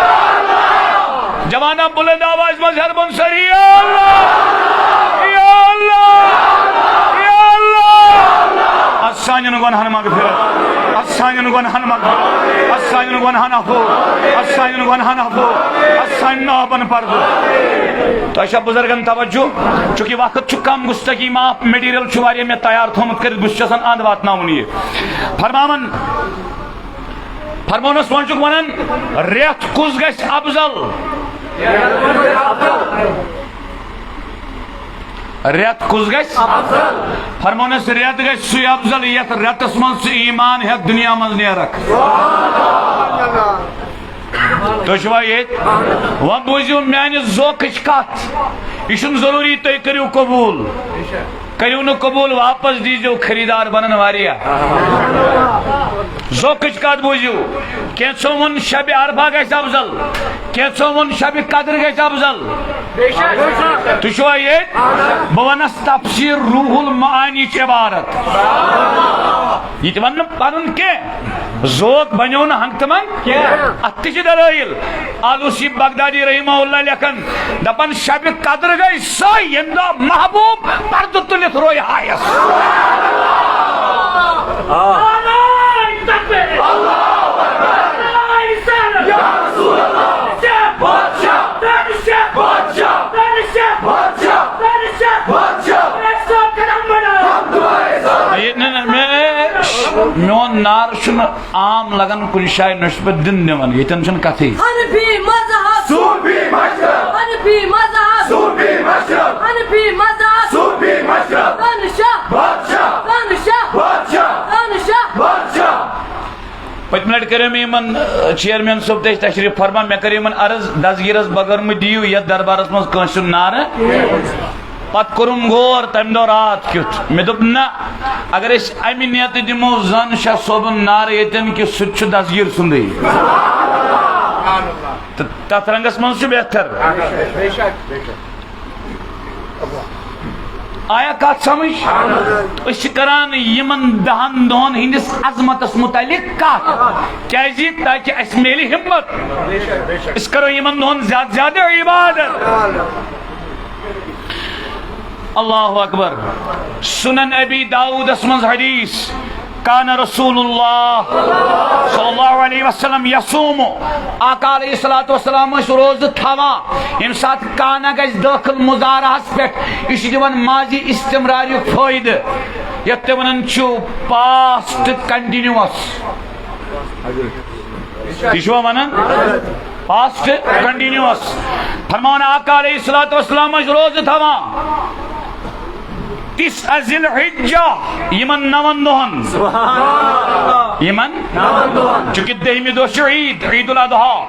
جوانا بلند آواز منٛز ہیرٕ بۄن سٲری، یا اللہ، یا اللہ، یا اللہ۔ از سانٮ۪ن گۄنہن مغفرت، از سانٮ۪ن گۄنہن مغفرت، از سانٮ۪ن گۄنہن عفو، از سانٮ۪ن گۄنہن عفو، از سانٮ۪ن نابن پردٕ۔ تۄہہِ چھا بزرگن توجہ؟ چونکہ وقت چھُ کم، گُستٲخی معاف، میٹیریل چھُ واریاہ مےٚ تیار تھوٚومُت کٔرِتھ، بہٕ چھُس یژھان اند واتناوُن یہِ۔ فرماوان، فرمونس وۄنۍ چھُکھ ونان، رٮ۪تھ کُس گژھِ افضل؟ رٮ۪تھ کُس گژھِ؟ فرمونس، رٮ۪تھ گژھِ سُے افضل یتھ رٮ۪تس منٛز ژٕ ایمان ہٮ۪تھ دُنیا منٛز نیرکھ۔ تُہۍ چھِوا ییٚتہِ؟ وۄنۍ بوٗزِو میانہِ ذوقٕچ کتھ، یہِ چھُنہٕ ضروٗری تُہۍ کٔرِو قبوٗل۔ کٔرِو نہٕ قبوٗل، واپس دیٖزیو، خریٖدار بنن واریاہ۔ ذوقٕچ کتھ بوٗزِو، کینٛژھو ووٚن شبِ عرفہ گژھِ افضل، کینٛژھو ووٚن شبِ قدر گژھِ افضل۔ تُہۍ چھِوا ییٚتہِ؟ بہٕ ونس تفسیر روح المعانی چہِ عبارت۔ یہِ تہِ ونہٕ نہٕ پنُن کینٛہہ، ذوق بنیو نہٕ ہنگ تہٕ منگ۔ اتھ تہِ چھِ دلٲیل۔ آلوسی بغدادی رحمہ اللہ لیکھان، دپان، شبِ قدر گٔے سۄے، ییٚمہِ دۄہ محبوب پردٕ تُلِتھ روے ہایس۔ نعرہ تکبیر۔ اللہ اکبر۔ نعرہ رسالت۔ یا رسول اللہ۔ شب۔ بادشاہ۔ بادشاہ۔ بادشاہ۔ بادشاہ۔ بادشاہ۔ بادشاہ۔ بادشاہ۔ ایک سو قدم بڑھاؤ۔ ہم تمہارے ساتھ۔ یہ نہ، نہ، میں، میون نار چھُنہٕ عام لگان کُنہِ جایہِ، نہ چھُس بہٕ دِنہٕ نِوان، ییٚتٮ۪ن چھُنہٕ کتھٕے۔ حنفی مذہب۔ صوفی مذہب۔ حنفی مذہب۔ صوفی مذہب۔ حنفی مذہب۔ صوفی مذہب۔ تنشا۔ بادشاہ۔ تنشا۔ بادشاہ۔ تنشا۔ بادشاہ۔ پٔتمہِ لٹہِ کریو مےٚ یِمن، ٲ، چیئرمین صٲب تہِ ٲسۍ تشریف فرما، مےٚ کٔر یِمن عرض، دستگیرس بغٲر مہٕ دِیِو یتھ دربارس منٛز کٲنٛسہِ ہُنٛد نعرٕ۔ پتہٕ کوٚرُم غور تَمہِ دۄہ راتھ کیُتھ۔ مےٚ دوٚپ، نہ، اگر أسۍ اَمہِ نیتہٕ دِمو زن شاہ صٲبُن نعرٕ ییٚتٮ۪ن کہِ سُہ تہِ چھُ دستگیٖر سُنٛدٕے۔ تہٕ تَتھ رنٛگس منٛز چھُ بہتر۔ آیا کتھ سمجھ؟ أسۍ چھِ کران یِمن دہن دۄہن ہٕنٛدِس عظمتس متعلق کتھ۔ کیازِ؟ تاکہ اسہِ میلہِ ہمت۔ أسۍ کرو یِمن دۄہن زیادٕ زیادٕ عبادت۔ اللہ اکبر۔ سنن ابی داؤدس منٛز حدیث، کان رسول اللہ صلی اللہ علیہ وسلم یصوم، آقا علیہ الصلوۃ والسلام ٲسۍ روزٕ تھاوان۔ ییٚمہِ ساتہٕ کانہ گژھِ دٲخل مضارعس پٮ۪ٹھ، یہِ چھُ دِوان ماضی استمراریُک فٲیدٕ، یَتھ تہِ وَنان چھُ past continuous۔ تہِ چھُوا وَنان؟ Past continuous۔ فرمان آقا علیہ الصلوۃ والسلام ٲسۍ روزٕ تھاوان۔ تسعہ ذی الحجہ، یِمن نَوَن دۄہن۔ یِمن؟ چونکہ دٔہمہِ دۄہ چھُ عید، عید الاضحیٰ۔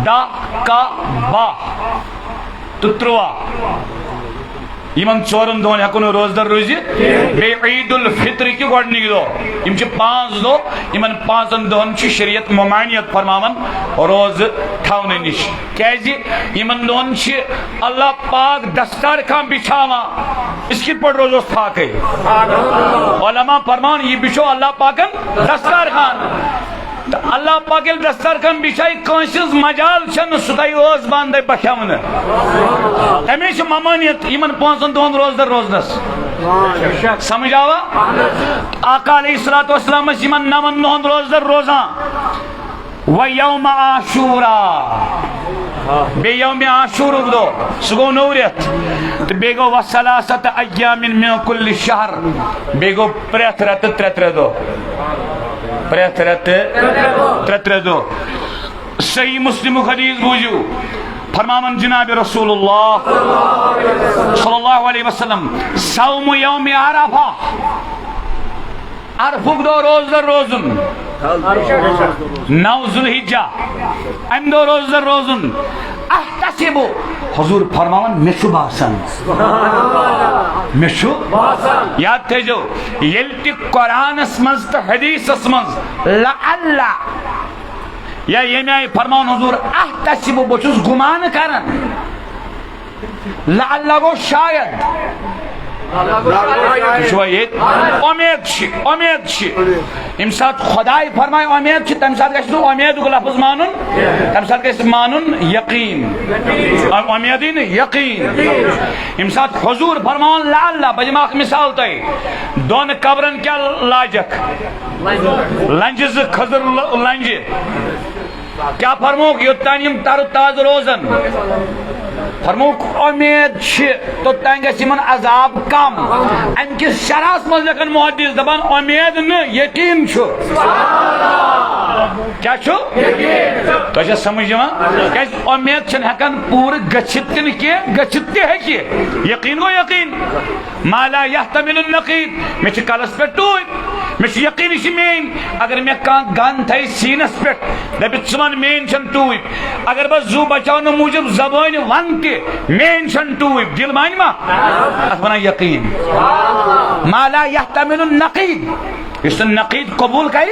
دَہ، کَہہ، بَہہ تہٕ تُرٛواہ۔ یِمن ژورن دۄہن ہٮ۪کو نہٕ روزدر روٗزِتھ۔ بیٚیہِ عید الفطر کہِ گۄڈٕنِکۍ دۄہ۔ یِم چھِ پانٛژھ دۄہ، یِمن پانٛژن دۄہن چھِ شریعت ممانعت فرماوان روزٕ تھاونہٕ نِش۔ کیازِ؟ یِمن دۄہن چھِ اللہ پاک دستارخان بِچھاوان۔ أسۍ کِتھ پٲٹھۍ روزوس فاقے؟ علماء فرمان، یہِ بِچھو اللہ پاکن دستارخان۔ تہٕ اللہ پاک ییٚلہِ دستارخان بِچھایہِ، کٲنٛسہِ ہٕنٛز مجال چھَنہٕ، سُہ تھایہِ ٲس بنٛد، دَپہِ بہٕ کھٮ۪مہٕ نہٕ۔ تَمے چھِ ممانعت یِمن پانٛژن دۄہن روزدر روزنس۔ سمجھ آوا؟ آقا علیہ الصلوۃ والسلام ٲسۍ یِمن نَوَن دۄہن روزدر روزان۔ و یوم عاشورا، بیٚیہِ یوم عاشورُک دۄہ، سُہ گوٚو نوٚو رٮ۪تھ۔ تہٕ بیٚیہِ گوٚو و ثلاثۃ ایام من کل شہر، بیٚیہِ گوٚو پرٛٮ۪تھ رٮ۪تہٕ ترٛےٚ ترٛےٚ دۄہ، پرٛٮ۪تھ رٮ۪تہٕ ترٛےٚ ترٛےٚ دۄہ۔ صحیح مسلمُک حدیث بوٗزِو، فرماوان جناب رسول اللہ صلی اللہ علیہ وسلم، صوم یوم عرفہ، عرفُک دۄہ روزدر روزُن، نَو ذوالحجہ، اَمہِ دۄہ روزدر روزُن۔ احتسب، حضور فرماوان، مےٚ چھُ باسان، مےٚ چھُ۔ یاد تھٲیزیو، ییٚلہِ تہِ قرآنس منٛز تہٕ حدیثس منٛز لعل یا ییٚمہِ آیہِ فرماوان حضور، احتسب، بہٕ چھُس گُمان کران، لعل گوٚو شاید۔ تُہۍ چھِوا ییٚتہِ؟ اُمید چھِ، اُمید چھِ۔ ییٚمہِ ساتہٕ خۄداے فرمایہِ اُمید چھِ، تَمہِ ساتہٕ گژھِ نہٕ اُمیدُک لفظ مانُن، تَمہِ ساتہٕ گژھِ مانُن یقیٖن۔ اُمیدٕے نہٕ، یقیٖن۔ ییٚمہِ ساتہٕ حضور فرماوان لعل، بہٕ دِمہٕ اکھ مثال تۄہہِ۔ دۄن قبرن کیٛاہ لاجکھ؟ لنجہِ زٕ، کھٔزٕر ل-، لنجہِ۔ کیٛاہ فرمووُکھ؟ یوٚتام یِم تر و تازٕ روزن۔ فرمووُکھ، اُمید چھِ، توٚتام گژھِ یِمن عذاب کم۔ امہِ کِس شرحس منٛز لیکھن محدث، دپان، اُمید نہٕ، یقیٖن چھُ۔ کیٛاہ چھُ؟ تۄہہِ چھا سمجھ یِوان؟ کیٛازِ اُمید چھَنہٕ ہٮ۪کان پوٗرٕ گٔژھِتھ تہِ نہٕ کینٛہہ، گٔژھِتھ تہِ ہیٚکہِ۔ یقیٖن گوٚو یقیٖن۔ ما لا یحتمل النقیض، مےٚ چھِ کلس پٮ۪ٹھ ٹوٗپۍ، مےٚ چھُ یقیٖن یہِ چھِ میٛٲنۍ۔ اگر مےٚ کانٛہہ گن تھایہِ سیٖنس پٮ۪ٹھ، دپہِ، ژٕ وَن میٛٲنۍ چھَنہٕ ٹوٗپۍ۔ اگر بہٕ زُو بچاونہٕ موٗجوٗب زبٲنۍ ونہٕ تہِ، میٛٲنۍ چھَنہٕ ٹوٗپۍ، دِل مانہِ ما؟ اتھ ونان یقیٖن۔ ما لا یحتمل النقیض، یُس نہٕ نقیض قبوٗل کرِ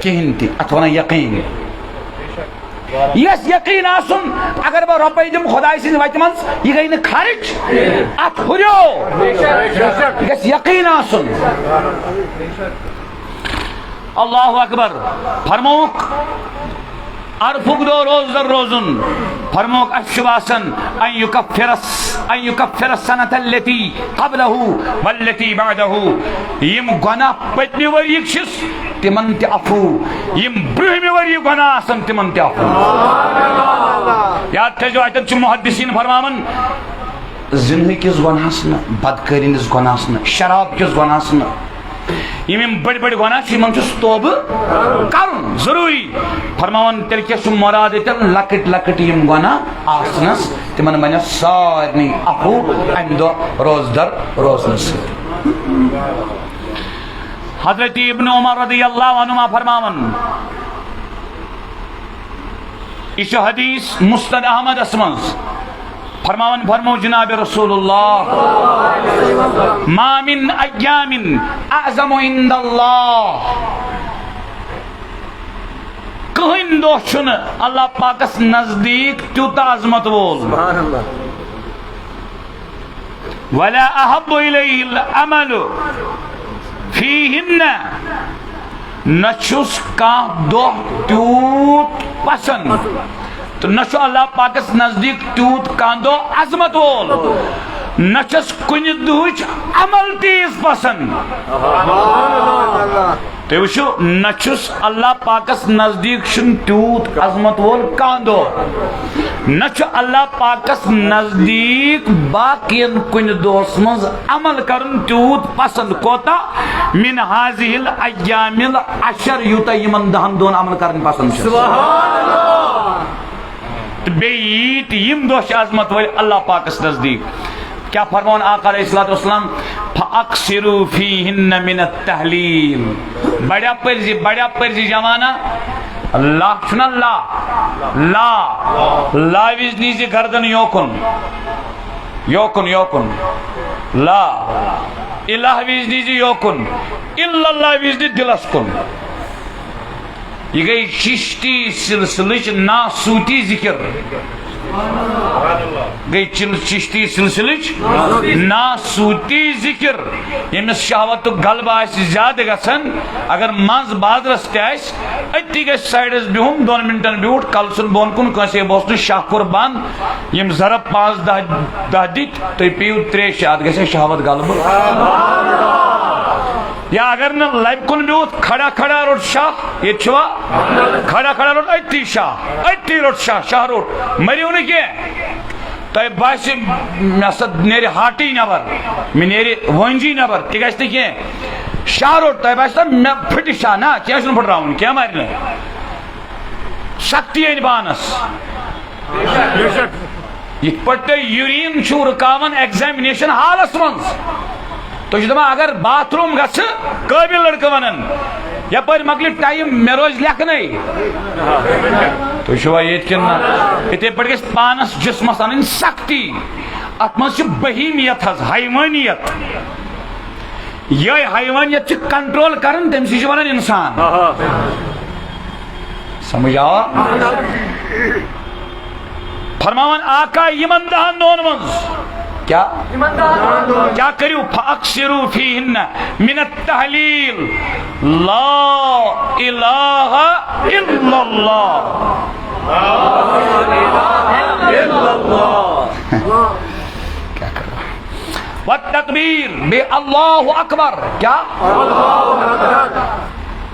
کِہیٖنۍ تہِ، اتھ ونان یقیٖن۔ یہِ گژھِ یقیٖن آسُن، اگر بہٕ رۄپَے دِمہٕ خۄداے سٕنٛزِ وَتہِ منٛز، یہِ گٔے نہٕ خرٕچ، اَتھ ہُریو۔ یہِ گژھِ یقیٖن آسُن۔ اللہ اکبر۔ فرمووُکھ، عرفُک دۄہ روزدر روزُن۔ فرمووُکھ، اَسہِ چھُ باسان، ان یکفر الس-، ان یکفر السنة التي قبلہ والتي بعدہ۔ یِم گۄناہ پٔتمہِ ؤریِکۍ چھِس، تِمن تہِ عفو۔ یِم برٛونٛہمہِ ؤری گۄناہ آسن، تِمن تہِ عفو۔ یاد تھٲیزیو، اتٮ۪تھ چھُ محدثین فرماوان، زِنہٕ کِس گۄناہس نہٕ، بدکٲری ہٕنٛدِس گۄناہس نہٕ، شراب کِس گۄناہس نہٕ۔ یِم یِم بٔڑۍ بٔڑۍ گۄناہ چھِ، یِمن چھُس توبہٕ کرُن ضروٗری۔ فرماوان، تیٚلہِ کیٛاہ چھُ مراد ییٚتٮ۪ن؟ لۄکٕٹۍ لۄکٕٹۍ یِم گۄناہ آسنس، تِمن بنہِ سارنٕے عفو امہِ دۄہ روزدر روزنہٕ سۭتۍ۔ حضرت ابن عمر رضی اللہ عنہما فرماوان، یہِ چھُ حدیث مسند احمدس منٛز، فرماوان، فرمو جناب رسول اللہ، ما من ایام اعظم عند اللہ، کٕہٕنۍ دۄہ چھُنہٕ اللہ پاکس نزدیٖک تیوٗتاہ عظمت وول۔ سبحان اللہ۔ ولا احب الیہ العمل فیہن، نہ چھُس کانٛہہ دۄہ تیوٗت پسند تہٕ نہ چھُ اللہ پاکس نزدیٖک تیوٗت کانٛہہ دۄہ عظمت وول، نہ چھُس کُنہِ دۄہٕچ عمل تیٖژ پسند۔ تُہۍ وٕچھِو، نہ چھُس اللہ پاکس نزدیٖک چھُنہٕ تیوٗت عظمت وول کانٛہہ دۄہ، نہ چھُ اللہ پاکس نزدیٖک باقین کُنہِ دۄہس منٛز عمل کرُن تیوٗت پسند کوتاہ من هذه الايام العشر، یوٗتاہ یِمن دَہن دۄہن عمل کرٕنۍ پسند چھُ۔ سبحان اللہ۔ تہٕ بیٚیہِ ییٖتۍ یِم دۄہ چھِ عظمت وٲلۍ اللہ پاکس نزدیٖک۔ کیٛاہ فرماوان آقا علیہ الصلوۃ والسلام؟ فاکثروا فیہن من التہلیل۔ بڑیا پٔرزِ، بڑیا پٔرزِ جوانا۔ لا چھُنہ لا، لا، لا وِزِ نیٖزِ گردن یوکُن، یوکُن، یوکُن۔ لا الہ وِزِ نیٖزِ یوکُن، الا اللہ وِزِ نی دِلس کُن۔ یہِ گٔے چشتی سلسلٕچ ناسوتی ذکر۔ گٔے چل-، چشتی سلسلٕچ ناسوتی ذکر۔ ییٚمِس شہوتُک غلبہٕ آسہِ زیادٕ گژھان، اگر منٛز بازرس تہِ آسہِ، أتی گژھِ سایڈس بِہُن، دۄن منٹن بیوٗٹھ، کلہٕ ژھُن بۄن کُن، کٲنٛسے بوس نہٕ شاہ قربان۔ یِم ضرب پانٛژھ دَہ، دَہ دِتۍ، تُہۍ پیٚیِو ترٛیش چیٚتھ، اَتھ گژھِ شہوت غلبہٕ۔ یا اگر نہٕ لبہِ کُن بیوٗٹھ، کھڑا کھڑا روٚٹ شاہ، ییٚتہِ چھُوا؟ کھڑا کھڑا روٚٹ أتی شاہ، أتی روٚٹ شاہ، شاہ روٚٹ، مٔرِو نہٕ کینٛہہ۔ تۄہہِ باسہِ، مےٚ سا نیرِ ہاٹٕے نٮ۪بر، مےٚ نیرِ وٲنجی نٮ۪بر، تہِ گژھِ نہٕ کینٛہہ۔ شاہ روٚٹ، تۄہہِ باسہِ نا مےٚ پھٕٹہِ شاہ، نہ، کینٛہہ چھُنہٕ پھٕٹراوُن، کینٛہہ مارِ نہٕ۔ سختی أنۍ پانس۔ یِتھ پٲٹھۍ تُہۍ یوٗریٖن چھِو رُکاوان ایگزامینیشن ہالس منٛز، تُہۍ چھِو دَپان، اگر باتھ روٗم گژھٕ، قٲبِل لٔڑکہٕ وَنن، یَپٲرۍ مۄکلہِ ٹایم، مےٚ روزِ لیکھنَے۔ تُہۍ چھِوا ییٚتہِ کِنہٕ نہ؟ یِتھَے پٲٹھۍ گژھِ پانَس جِسمَس اَنٕنۍ سختی۔ اَتھ منٛز چھِ بہیمیت حظ، حیوٲنیت۔ یِہوٚے حیوانیت چھِ کنٹرول کران، تٔمۍ سٕے چھِ وَنان اِنسان۔ سمجھ آوا؟ فرماوان آقا یِمن دَہن دۄہن منٛز کیٛاہ؟ کیٛاہ کٔرِو؟ فَأَكْثِرُوا فِيهِنَّ مِنَ التَّهْلِيلِ، لا الہ الا اللہ۔ کیٛاہ کرو؟ والتکبیر، بیٚیہِ اللہ اکبر۔ کیٛاہ؟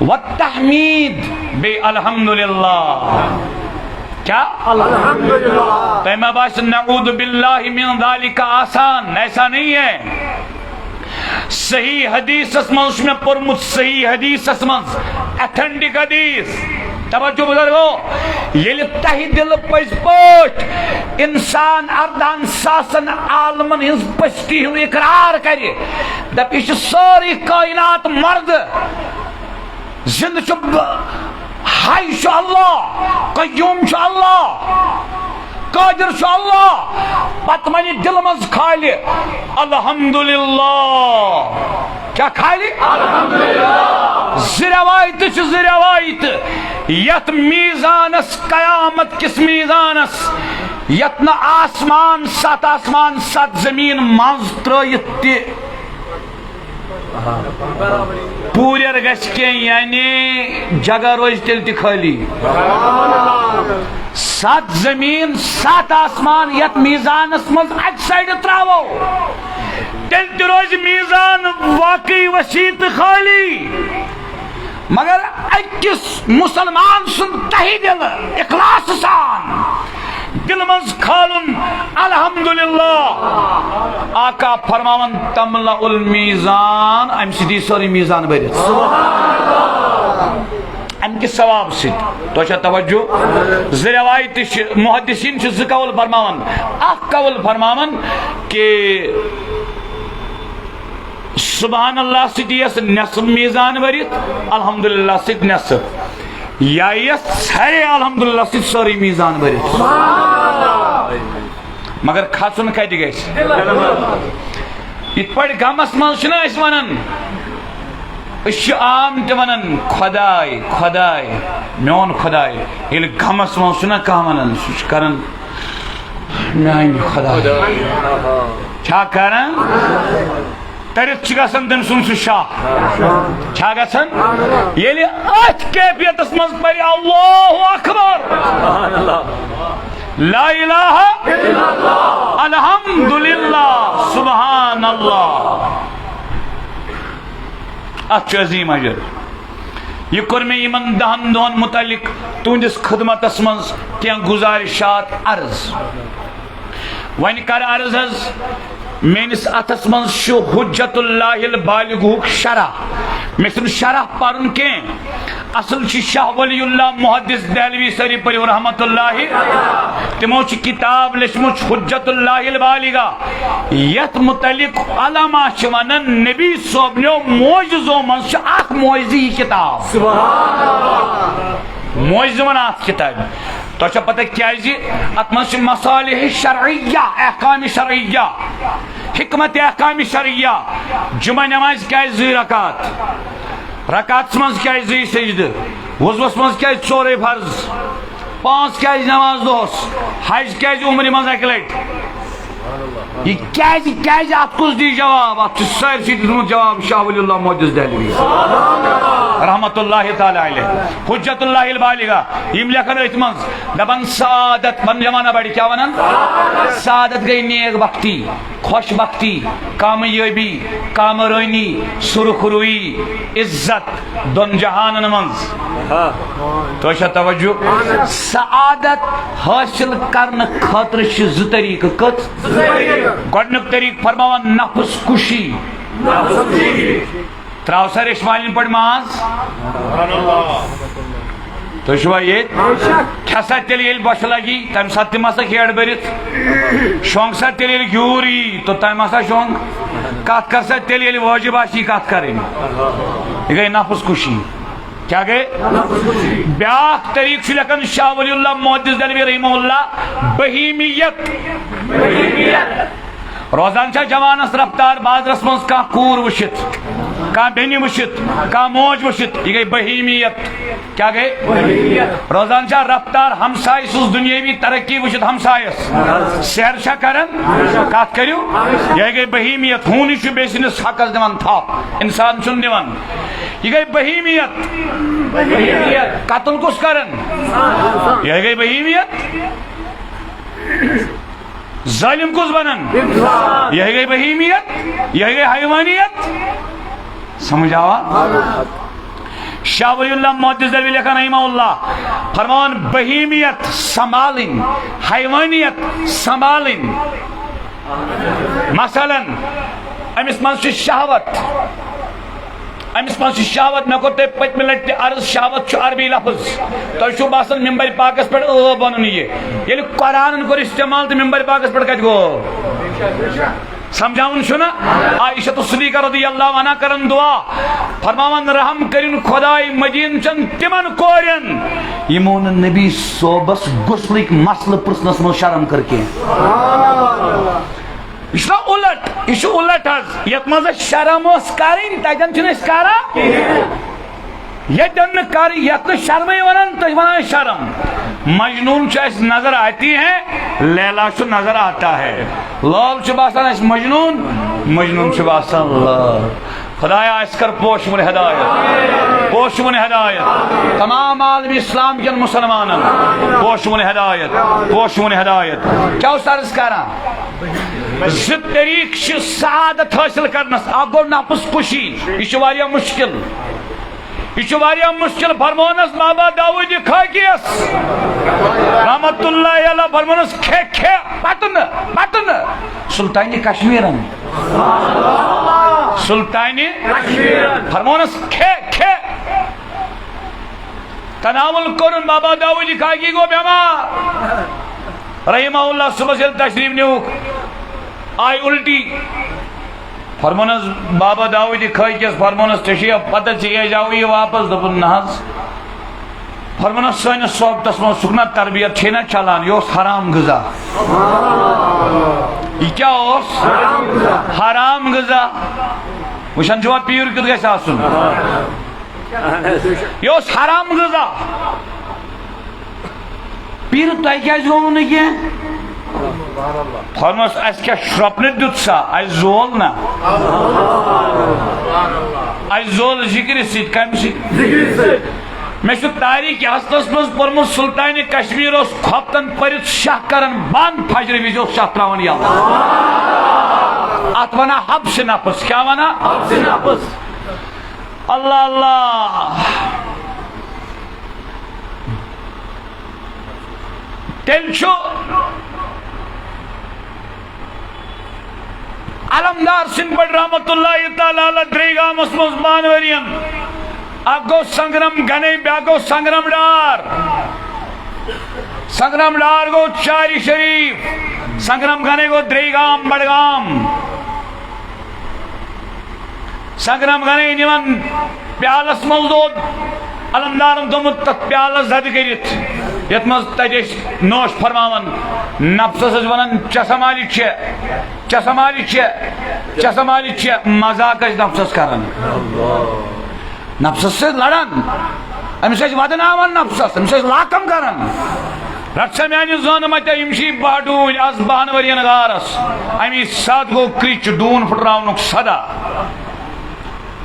والتحمید، بیٚیہِ الحمدللہ۔ کیٛاہ؟ الحمدللہ۔ تۄہہِ ما باسہِ نعوذ باللہ من ذالک آسان؟ ایسا نہیں ہے۔ صحیح حدیثس منٛز چھُ مےٚ پوٚرمُت، صحیح حدیثس منٛز، اتھنٹک حدیث۔ توجہ بزرگو، ییٚلہِ تہہِ دِلہٕ پٔزۍ پٲٹھۍ انسان اردہن ساسن عالمن ہٕنٛز پٔستی ہُنٛد اقرار کرِ، دپہِ، یہِ چھِ سٲرٕے کائنات مرد، زندٕ چھُ ب-، حی چھُ اللہ، قیوم چھُ اللہ، قادر چھُ اللہ، پتہٕ وَنہِ دِلہٕ منٛز کھالہِ، الحمدللہ۔ کیٛاہ کھالہِ؟ الحمدللہ۔ زٕ رٮ۪وایتہٕ چھِ، زٕ رٮ۪وایتہٕ، یَتھ میٖزانَس، قیامت کِس میٖزانَس، یَتھ نہٕ آسمان، سَتھ آسمان، سَتھ زٔمیٖن منٛز ترٛٲیِتھ تہِ پوٗریر گژھِ کینٛہہ، یعنی جگہ روزِ تیٚلہِ تہِ خٲلی۔ ستھ زٔمیٖن، ستھ آسمان یتھ میٖزانس منٛز اکہِ سایڈٕ ترٛاوو، تیٚلہِ تہِ روزِ میٖزان واقعی وسیع تہٕ خٲلی۔ مگر أکِس مسلمان سُنٛد تہہِ دِل اخلاص سان دِلہٕ منٛز کھالُن، الحمدللہ۔ آقا فرماوان، تملأ المیزان، امہِ سۭتۍ یی سورُے میٖزان بٔرِتھ۔ امہِ کہِ ثواب سۭتۍ۔ تۄہہِ چھا توجہ؟ زٕ روایتہٕ چھِ، محدثین چھِ زٕ قول فرماوان۔ اکھ قول فرماوان کہ سبحان اللہ سۭتۍ یِیَس نصف میٖزان بٔرِتھ، الحمدللہ سۭتۍ نصف۔ یا یِیَس ژھرے الحمدللہ سۭتۍ سٲرٕے میٖزان بٔرِتھ۔ مگر کھسُن کتہِ گژھِ؟ یِتھ پٲٹھۍ غمس منٛز چھِنہ أسۍ ونان، أسۍ چھِ عام تہِ ونان، "خۄداے، خۄداے، میون خۄداے"۔ ییٚلہِ غمس منٛز چھُنہ کانٛہہ ونان، سُہ چھُ کران، "میانہِ خۄداے"۔ چھا کران؟ تٔرِتھ چھِ گژھان تٔمۍ سُنٛد سُہ شاہ۔ چھا گژھان؟ ییٚلہِ أتھۍ کیفیتس منٛز پرِ، "اللہ اکبر، لا الہ الا اللہ، الحمدللہ، سبحان اللہ"۔ اتھ چھُ عظیم اجر۔ یہِ کوٚر مےٚ یِمن دہن دۄہن متعلق تُہنٛدِس خدمتس منٛز کینٛہہ گزارشات عرض۔ وۄنۍ کر عرض حظ، میٲنِس اتھس منٛز چھُ حجت اللہ البالغُک شرح۔ مےٚ چھُنہٕ شرح پرُن کینٛہہ۔ اصل چھُ شاہ ولی اللہ محدث دہلوی، سٲری پٔرِو رحمت اللہ۔ تِمو چھِ کتاب لیچھمٕژ حجت اللہ البالغہ، یتھ متعلق علماء چھِ ونان، نبی صٲبنیو معجزو منٛز چھُ اکھ معجزٕ یہِ کتاب۔ معجزٕ ونان اتھ کتابہِ۔ تۄہہِ چھا پتہ کیازِ؟ اتھ منٛز چھِ مصالح شرعیہ، احکام شرعیہ، حکمت احکام شرعیہ۔ جمعہ نمازِ کیازِ زٕے رکعت؟ رکعتس منٛز کیازِ زٕے سجدٕ؟ وضوس منٛز کیازِ ژورے فرض؟ پانٛژھ کیازِ نماز دۄہس؟ حج کیازِ عمرِ منٛز اکہِ لٹہِ؟ یہِ کیازِ، کیازِ، اتھ کُس دی جواب؟ اتھ چھُ سٲرسٕے دیُتمُت جواب شاہ ولی اللہ محدث دہلوی رحمت اللہ تعالی علیہ، حجت اللہ البالغہ۔ یِم لیکھن أتھۍ منٛز، دپان سعادت، پنُن زمانہ بڑِ کیٛاہ ونان؟ سعادت گٔے نیک بختی، خۄش بختی، کامیٲبی، کامرٲنی، سرخ رویی، عزت، دۄن جہانن منٛز۔ تۄہہِ چھا توجہ؟ سعادت حٲصِل کرنہٕ خٲطرٕ چھِ زٕ طریٖقہٕ۔ کٔژ؟ گۄڈٕنیُک طریٖقہٕ فرماوان نفس کشی۔ تراو سا ریشمالٮ۪ن پٲٹھۍ ماز۔ تُہۍ چھِوا ییٚتہِ؟ کھےٚ سا تیٚلہِ ییٚلہِ بۄچھِ لگی، تَمہِ ساتہٕ تہِ ما سا کھیڑ بٔرِتھ؟ شۄنٛگ سا تیٚلہِ ییٚلہِ گیوٗر یی، توٚتام ما سا شۄنٛگ؟ کَتھ کر سا تیٚلہِ ییٚلہِ وٲجِب آسی کَتھ کَرٕنۍ؟ یہِ گٔے نفس کشی۔ کیٛاہ گٔے؟ بیٛاکھ طریٖقہٕ چھُ لیکھان شاہ ولی اللہ محدث دہلوی رحمہ اللہ، بہیمیت۔ روزان چھا جوانس رفتار بازرس منٛز کانٛہہ کوٗر وٕچھِتھ، کانٛہہ بیٚنہِ وٕچھِتھ، کانٛہہ موج وٕچھِتھ، یہِ گٔے بہیمیت۔ کیٛاہ گٔے؟ روزان چھا رفتار ہمسایہِ سٕنٛز دُنیٲوی ترقی وٕچھِتھ ہمسایس سیر چھا کران؟ کتھ کٔرِو، یہِ گٔے بہیمیت۔ ہوٗنی چھُ بیٚیہِ سٕنٛدِس حقس دِوان تھپھ، انسان چھُنہٕ دِوان۔ یہِ گٔے بہیمیت۔ قتل کُس کران؟ یہِ گٔے بہیمیت۔ ظٲلم کُس بنان؟ یہِ گٔے بہیمیت، یہِ گٔے حیوانیت۔ سمجھ آوا؟ شاہ ولی اللہ محدث دہلوی لیکھان رحمہ اللہ، فرماوان بہیمیت سنبھالٕنۍ، حیوانیت سنبھالٕنۍ۔ مثلاً، أمِس منٛز چھِ شہوت، أمِس منٛز چھِ شہوت۔ مےٚ کوٚر تۄہہِ پٔتمہِ لٹہِ تہِ عرض، شہوت چھُ عربی لفظ۔ تۄہہِ چھُو باسان ممبر پاکس پٮ۪ٹھ ٲب وَنُن یہِ۔ ییٚلہِ قرآنن کوٚر استعمال تہٕ ممبر پاکس پٮ۪ٹھ کتہِ گوٚو ٲب؟ سمجھاوُن چھُنہ؟ عائشہ صدیقہ رضی اللہ عنہا کرن دعا، فرماوان، "رحم کٔرِن خداے مدینہ چن تِمن کورٮ۪ن یِمو نہٕ نبی صٲبس غسلٕکۍ مسلہٕ پرژھنس منٛز شرم کٔر کینٛہہ۔" یہِ چھُنہ الٹ، یہِ چھُ الٹ حظ۔ یتھ منٛز اسہِ شرم ٲس کرٕنۍ، تتٮ۪ن چھِنہٕ أسۍ کران۔ ییٚتٮ۪ن نہٕ کر، یتھ نہٕ شرمٕے ونان، تٔتھۍ ونان شرم۔ مجنون چھُ اسہِ نظر آتی ہے، لیلا چھُ نظر آتا ہے۔ لال چھُ باسان اسہِ مجنون، مجنون چھُ باسان لال۔ خدایا، اسہِ کر پوشوٕنۍ ہدایت، پوشوٕنۍ ہدایت۔ تمام عالم اسلام کٮ۪ن مسلمانن پوشوٕنۍ ہدایت، پوشوٕنۍ ہدایت۔ کیٛاہ اوس عرض کران؟ زٕ طریٖقہٕ چھِ سعادت حٲصِل کرنس۔ اکھ گوٚو نفس کشی، یہِ چھُ واریاہ مشکل۔ یہِ چھُ واریاہ مشکل۔ فرمونس بابا داوود خاکیس رحمت اللہ علیہ، فرمونس، "کھے کھے، پٹنہٕ، پٹنہٕ سلطانِ کشمیرن۔" سلطانِ کشمیرن۔ فرمونس، "کھے کھے۔" تناول کوٚرُن، بابا داوود خاکی گوٚو بٮ۪مار۔ رحمہ اللہ صُبحس ییٚلہِ تشریٖف نیوٗکھ، آے الٹی۔ فرمونس بابا داوود خاکیس، فرمونس، "ژےٚ چھےٚ یا پتہ ژےٚ کیٛازِ آوُے یہِ واپس؟" دوٚپُن، "نہ حظ، فرمانس سٲنِس صحبتس منٛز سُکھ نہ تربیت چھے نہ چلان، یہِ اوس حرام غذا۔ یہِ کیٛاہ اوس؟ حرام غذا۔ وٕچھان چھِوا پیٖر کیُتھ گژھِ آسُن؟ یہِ اوس حرام غذا۔ پیٖر، تۄہہِ کیٛازِ گوٚوُ نہٕ کینٛہہ؟ فرموس، اَسہِ کیٛاہ شرٛۄپنہٕ دیُت سا؟ اَسہِ زول نہ۔ اَسہِ زول ذِکرِ سۭتۍ۔ کَمہِ سۭتۍ؟ مےٚ چھُ تاریخ حسنس منٛز پوٚرمُت، سلطان کشمیر اوس خۄفتن پٔرِتھ شاہ کران بند، فجرِ وِزِ اوس شاہ تراوان یلہٕ۔ اتھ ونان حبس نفس۔ کیٛاہ ونان؟ حبس نفس۔ اللہ اللہ۔ تیٚلہِ چھُ علمدار سٕنٛدۍ پٲٹھۍ رحمتہ اللہ تعالیٰ علیہ درے گامس منٛز بانورین۔ اکھ گوٚو سنگرم گنے، بیٛاکھ گوٚو سنگرم ڈار۔ سنگرم ڈار گوٚو چاری شریف، سنگرم گنے گوٚو درے گام، بڈگام۔ سنگرم گنے نِوان پیالس منٛز دود، علمدارن دوٚمُت تتھ پیالس زدِ کٔرِتھ، یتھ منٛز تتہِ ٲسۍ نوش فرماوان۔ نفسس ٲسۍ ونان، "چہ سمالِتھ چھےٚ، چہ سمالِتھ چھےٚ، چہ سمالِتھ چھےٚ"، مذاق ٲسۍ نفسس کران۔ نفسس سۭتۍ لڑان، أمِس ٲسۍ ودناوان نفسس، أمِس ٲسۍ لاکم کران۔ رٹ سا میانہِ زٲنہٕ متہِ، یِم چھِ بہہ ڈوٗنۍ از بہن ؤرین غارس۔ امی ساتہٕ گوٚو کرٛچ ڈوٗن پھٕٹراونُک صدا۔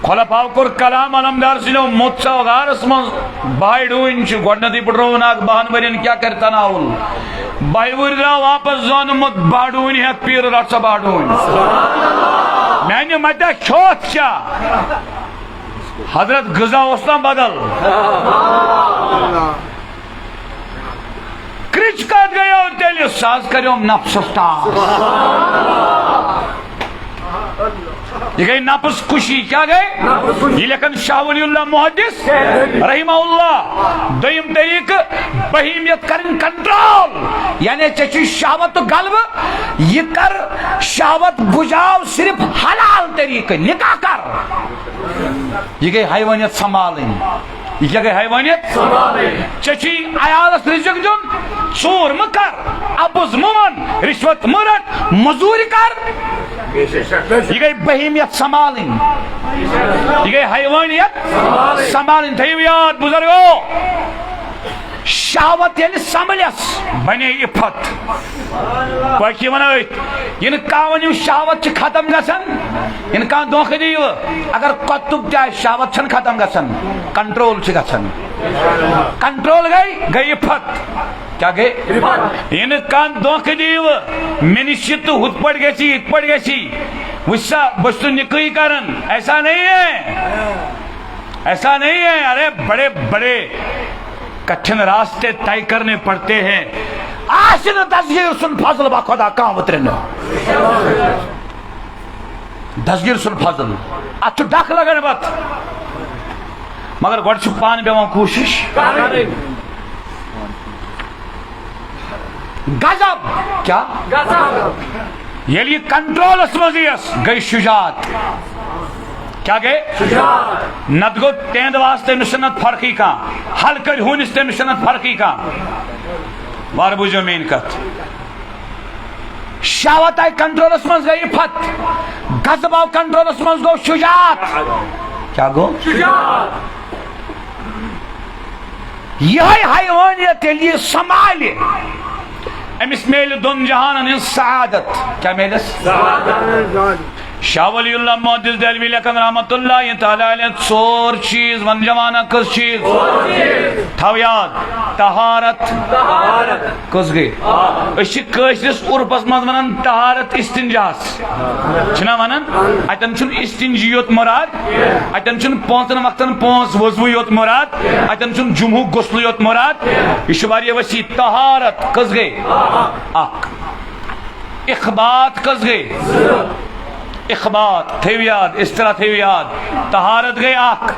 خلفاو کوٚر کلام، علمدار سٕنٛدیو موٚت ژاو غارس منٛز۔ بہے ڈوٗنۍ چھِ گۄڈنیتھٕے پھٕٹرٲوٕن اکھ بہن ؤرین، کیٛاہ کرِ تناوُل؟ بہہِ وُہٕرۍ درٛاو واپس زٲنہٕ موٚت، بہہ ڈوٗنۍ ہٮ۪تھ پیٖرٕ، رٹ سا بہہ ڈوٗنۍ۔ میانہِ متہِ کھیوتھ کیٛاہ؟ حضرت غذا اوس نا بدل۔ کرچ کتھ گٔیو تیٚلہِ؟ سُہ حظ کریوم نفسس ٹاس۔ یہِ گٔے نفس کشی۔ کیٛاہ گٔے؟ یہِ لیکھن شاہ ولی اللہ محدث رحمہ اللہ۔ دوٚیِم طریقہٕ، بہیمیت کرٕنۍ کنٹرول، یعنی ژےٚ چھُے شہوت تہٕ غلبہٕ، یہِ کر شہوت بجاو صرف حلال طریقہٕ، نکاح کر۔ یہِ گٔے حیوانیت سنبھالٕنۍ۔ یہِ کیٛاہ گٔے حیوانیت؟ ژےٚ چھُے عیالس رزق دیُن، ژوٗر مہٕ کر، اپُز مہٕ ون، رشوت مہٕ رٹ، مزوٗرۍ کر۔ یہِ گٔے بہیمیت سنبھالٕنۍ۔ یہِ گٔے حیوانیت سنبھالٕنۍ۔ تھٲیِو یاد بزرگو، شہوت ییٚلہِ سنبھلٮ۪س، بنے عفت۔ پٲٹھۍ چھِ وَنان أتھۍ، یِنہٕ کانٛہہ ؤنِو شہوت چھِ ختم گژھان، یِنہٕ کانٛہہ دھوکہٕ دِیِو، اگر کۄتُب تہِ آسہِ، شہوت چھَنہٕ ختم گژھان، کنٹرول چھِ گژھان۔ کنٹرول گٔے، گٔے عفت۔ کیٛاہ گٔے؟ یِنہٕ کانٛہہ دھوکہٕ دِیِو، مےٚ نِش چھِ تہٕ ہُتھ پٲٹھۍ گژھِ، یِتھ پٲٹھۍ گژھِ۔ وٕچھ سا، بہٕ چھُس نہٕ نِکٲحٕے کران، ایسا نہیں ہے۔ ایسا نہیں ہے، ارے بڑے بڑے کٹھن راستے طے کرنے پڑتے ہیں۔ آسہِ نہٕ دستگیر سُنٛد فضل با خدا کانٛہہ وُترِ نہٕ۔ دستگیر سُنٛد فضل، اتھ چھُ ڈکھ لگان پتہٕ، مگر گۄڈٕ چھُ پانہٕ پٮ۪وان کوٗشِش۔ غضب کیٛاہ؟ ییٚلہِ یہِ کنٹرولس منٛز یِیَس، گٔے شجاعت۔ کیٛاہ گٔے؟ نتہٕ گوٚو تِہنٛدِ واسطے أمِس چھَنہٕ فرقٕے کانٛہہ، ہلکٲرۍ ہوٗنِس تہِ أمِس چھَنہٕ فرقٕے کانٛہہ۔ وارٕ بوٗزِو میٛٲنۍ کتھ۔ شہوت آیہِ کنٹرولس منٛز، گٔے عفت۔ غضب آو کنٹرولس منٛز، گوٚو شجاعت۔ کیٛاہ گوٚو؟ یِہوٚے حیوانیت ییٚلہِ یہِ سنبھالہِ، أمِس میلہِ دۄن جہانن ہٕنٛز سعادت۔ کیٛاہ میلٮ۪س؟ شاہ ولی اللہ محدث دہلوی لیکھن رحمتہ اللہ تعالیٰ علیہ ژور چیٖز، ون جوانا، کٔژ چیٖز؟ تھاو یاد، طہارت۔ کٔژ گٔے؟ أسۍ چھِ کٲشرِس عرفس منٛز ونان طہارت استنجاہس۔ چھِنا ونان؟ اتٮ۪ن چھُنہٕ استنجی یوت مراد، اتٮ۪ن چھُنہٕ پانٛژن وقتن پانٛژھ وضوٗ یوت مراد، اتٮ۪ن چھُنہٕ جمعُک غسلہٕ یوت مراد، یہِ چھُ واریاہ وسیع۔ طہارت کٔژ گٔے؟ اکھ۔ اخبات کٔژ گٔے؟ اخبات تھٲیِو یاد، اصطلاح تھٲیِو یاد۔ طہارت گٔے اکھ،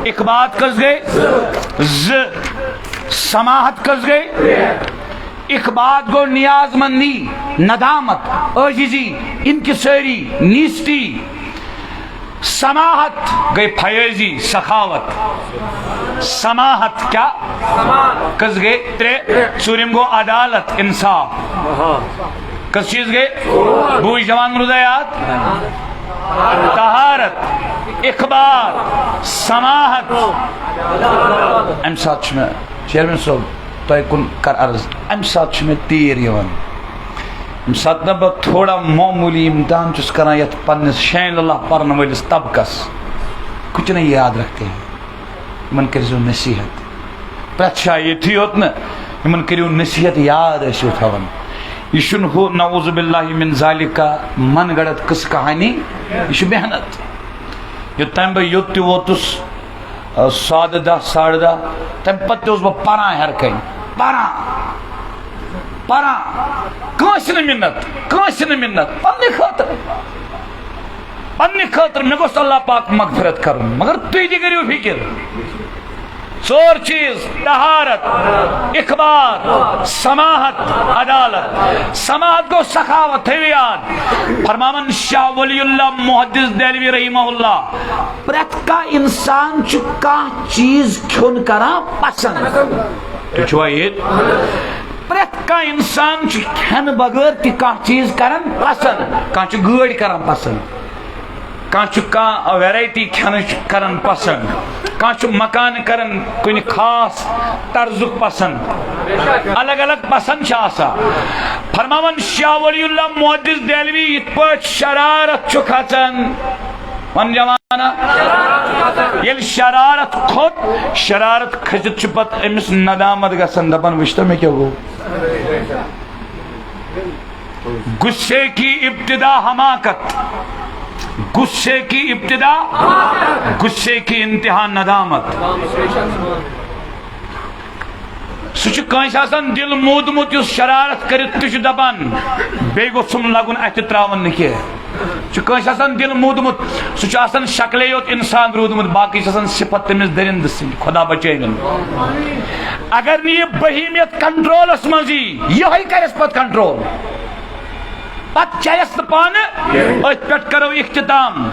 اخبات کٔژ گٔے؟ زٕ۔ سماحت کٔژ گٔے؟ اخبات گوٚو نیاز مندی، ندامت، عاجزی، انکساری، نیستی۔ سماحت گٔے فیٲضی، سخاوت۔ سماحت کیا؟ کٔژ گٔے؟ ترٛےٚ۔ ژوٗرِم گوٚو عدالت، انصاف۔ کٔژ چیٖز گٔے؟ بوٗزۍ جوان، روٗدا یاد؟ طہارت، اخبار، سماحت۔ امہِ ساتہٕ چھُ مےٚ، چیئرمین صٲب، تۄہہِ کُن کر عرض، امہِ ساتہٕ چھُ مےٚ تیٖر یِوان۔ ییٚمہِ ساتہٕ نہٕ بہٕ تھوڑا معموٗلی امتحان چھُس کران یتھ پننِس شین اللہ پرن وٲلِس طبقس، کچھ نہیں یاد رکھتے ہیں، یِمن کٔرۍزیو نصیحت۔ پرٛٮ۪تھ جایہِ ییٚتھی یوت نہٕ، یِمن کٔرِو نصیحت، یاد ٲسِو تھاوان۔ یہِ چھُنہٕ ہُہ نعوذ باللہ من ذالک من گڑت قصہٕ کہانی، یہِ چھُ محنت۔ یوٚتام بہٕ یوٚت تہِ ووتُس، آ، ساڑٕ دَہ، ساڑٕ دَہ، تَمہِ پَتہٕ تہِ اوسُس بہٕ پَران ہیٚرٕ کَنہِ، پَران، پَران، کٲنٛسہِ نہٕ مِنت، کٲنٛسہِ نہٕ مِنت، پننہِ خٲطرٕ، پننہِ خٲطرٕ۔ مےٚ گوٚژھ اللہ پاک مغفرت کَرُن، مگر تُہۍ تہِ کٔرِو فِکر۔ ژور چیٖز: طہارت، اخبار، سماحت، عدالت۔ سماحت گوٚو سخاوت، تھٲیِو یاد۔ فرماوان شاہ ولی اللہ محدث دہلوی رحمہ اللہ، پرٛٮ۪تھ کانٛہہ انسان چھُ کانٛہہ چیٖز کھیوٚن کران پسنٛد۔ تُہۍ چھِوا ییٚتہِ؟ پرٛٮ۪تھ کانٛہہ انسان چھُ کھٮ۪نہٕ بغٲر تہِ کانٛہہ چیٖز کران پسنٛد۔ کانٛہہ چھُ گٲڑۍ کران پسنٛد، کانٛہہ چھُ کانٛہہ ویرایٹی کھٮ۪نٕچ کران پسنٛد، کانٛہہ چھُ مکان کران کُنہِ خاص طرزُک پسنٛد۔ الگ الگ پسنٛد چھِ آسان۔ فرماوان شاہ ولی اللہ محدث دہلوی، یِتھ پٲٹھۍ شرارت چھُ کھژان، وَن جوانا، ییٚلہِ شرارت کھوٚت، شرارت کھٔژِتھ چھُ پتہٕ أمِس ندامت گژھان، دپان، وٕچھ تو مےٚ کیٛاہ گوٚو۔ غصے کی ابتدا حماقت، غصے کی ابتدا، غصے کی انتہا ندامت۔ سُہ چھُ کٲنٛسہِ آسان دِل موٗدمُت، یُس شرارت کٔرِتھ تہِ چھُ دَپان، بیٚیہِ گوٚژھُم لَگُن اَتھِ، ترٛاوُن نہٕ کینٛہہ۔ چھُ کٲنٛسہِ آسان دِل موٗدمُت، سُہ چھُ آسان شکلے یوت اِنسان روٗدمُت، باقٕے چھِ آسان صفت تٔمِس دٔرِنٛدٕ سٕنٛدۍ، خۄدا بچٲوِن۔ اگر نہٕ یہِ بہیمیت کنٹرولس منٛز یی، یِہوٚے کَرٮ۪س پتہٕ کنٹرول، پتہٕ چلٮ۪س نہٕ پانہٕ۔ أتھۍ پٮ۪ٹھ کرو اختتام۔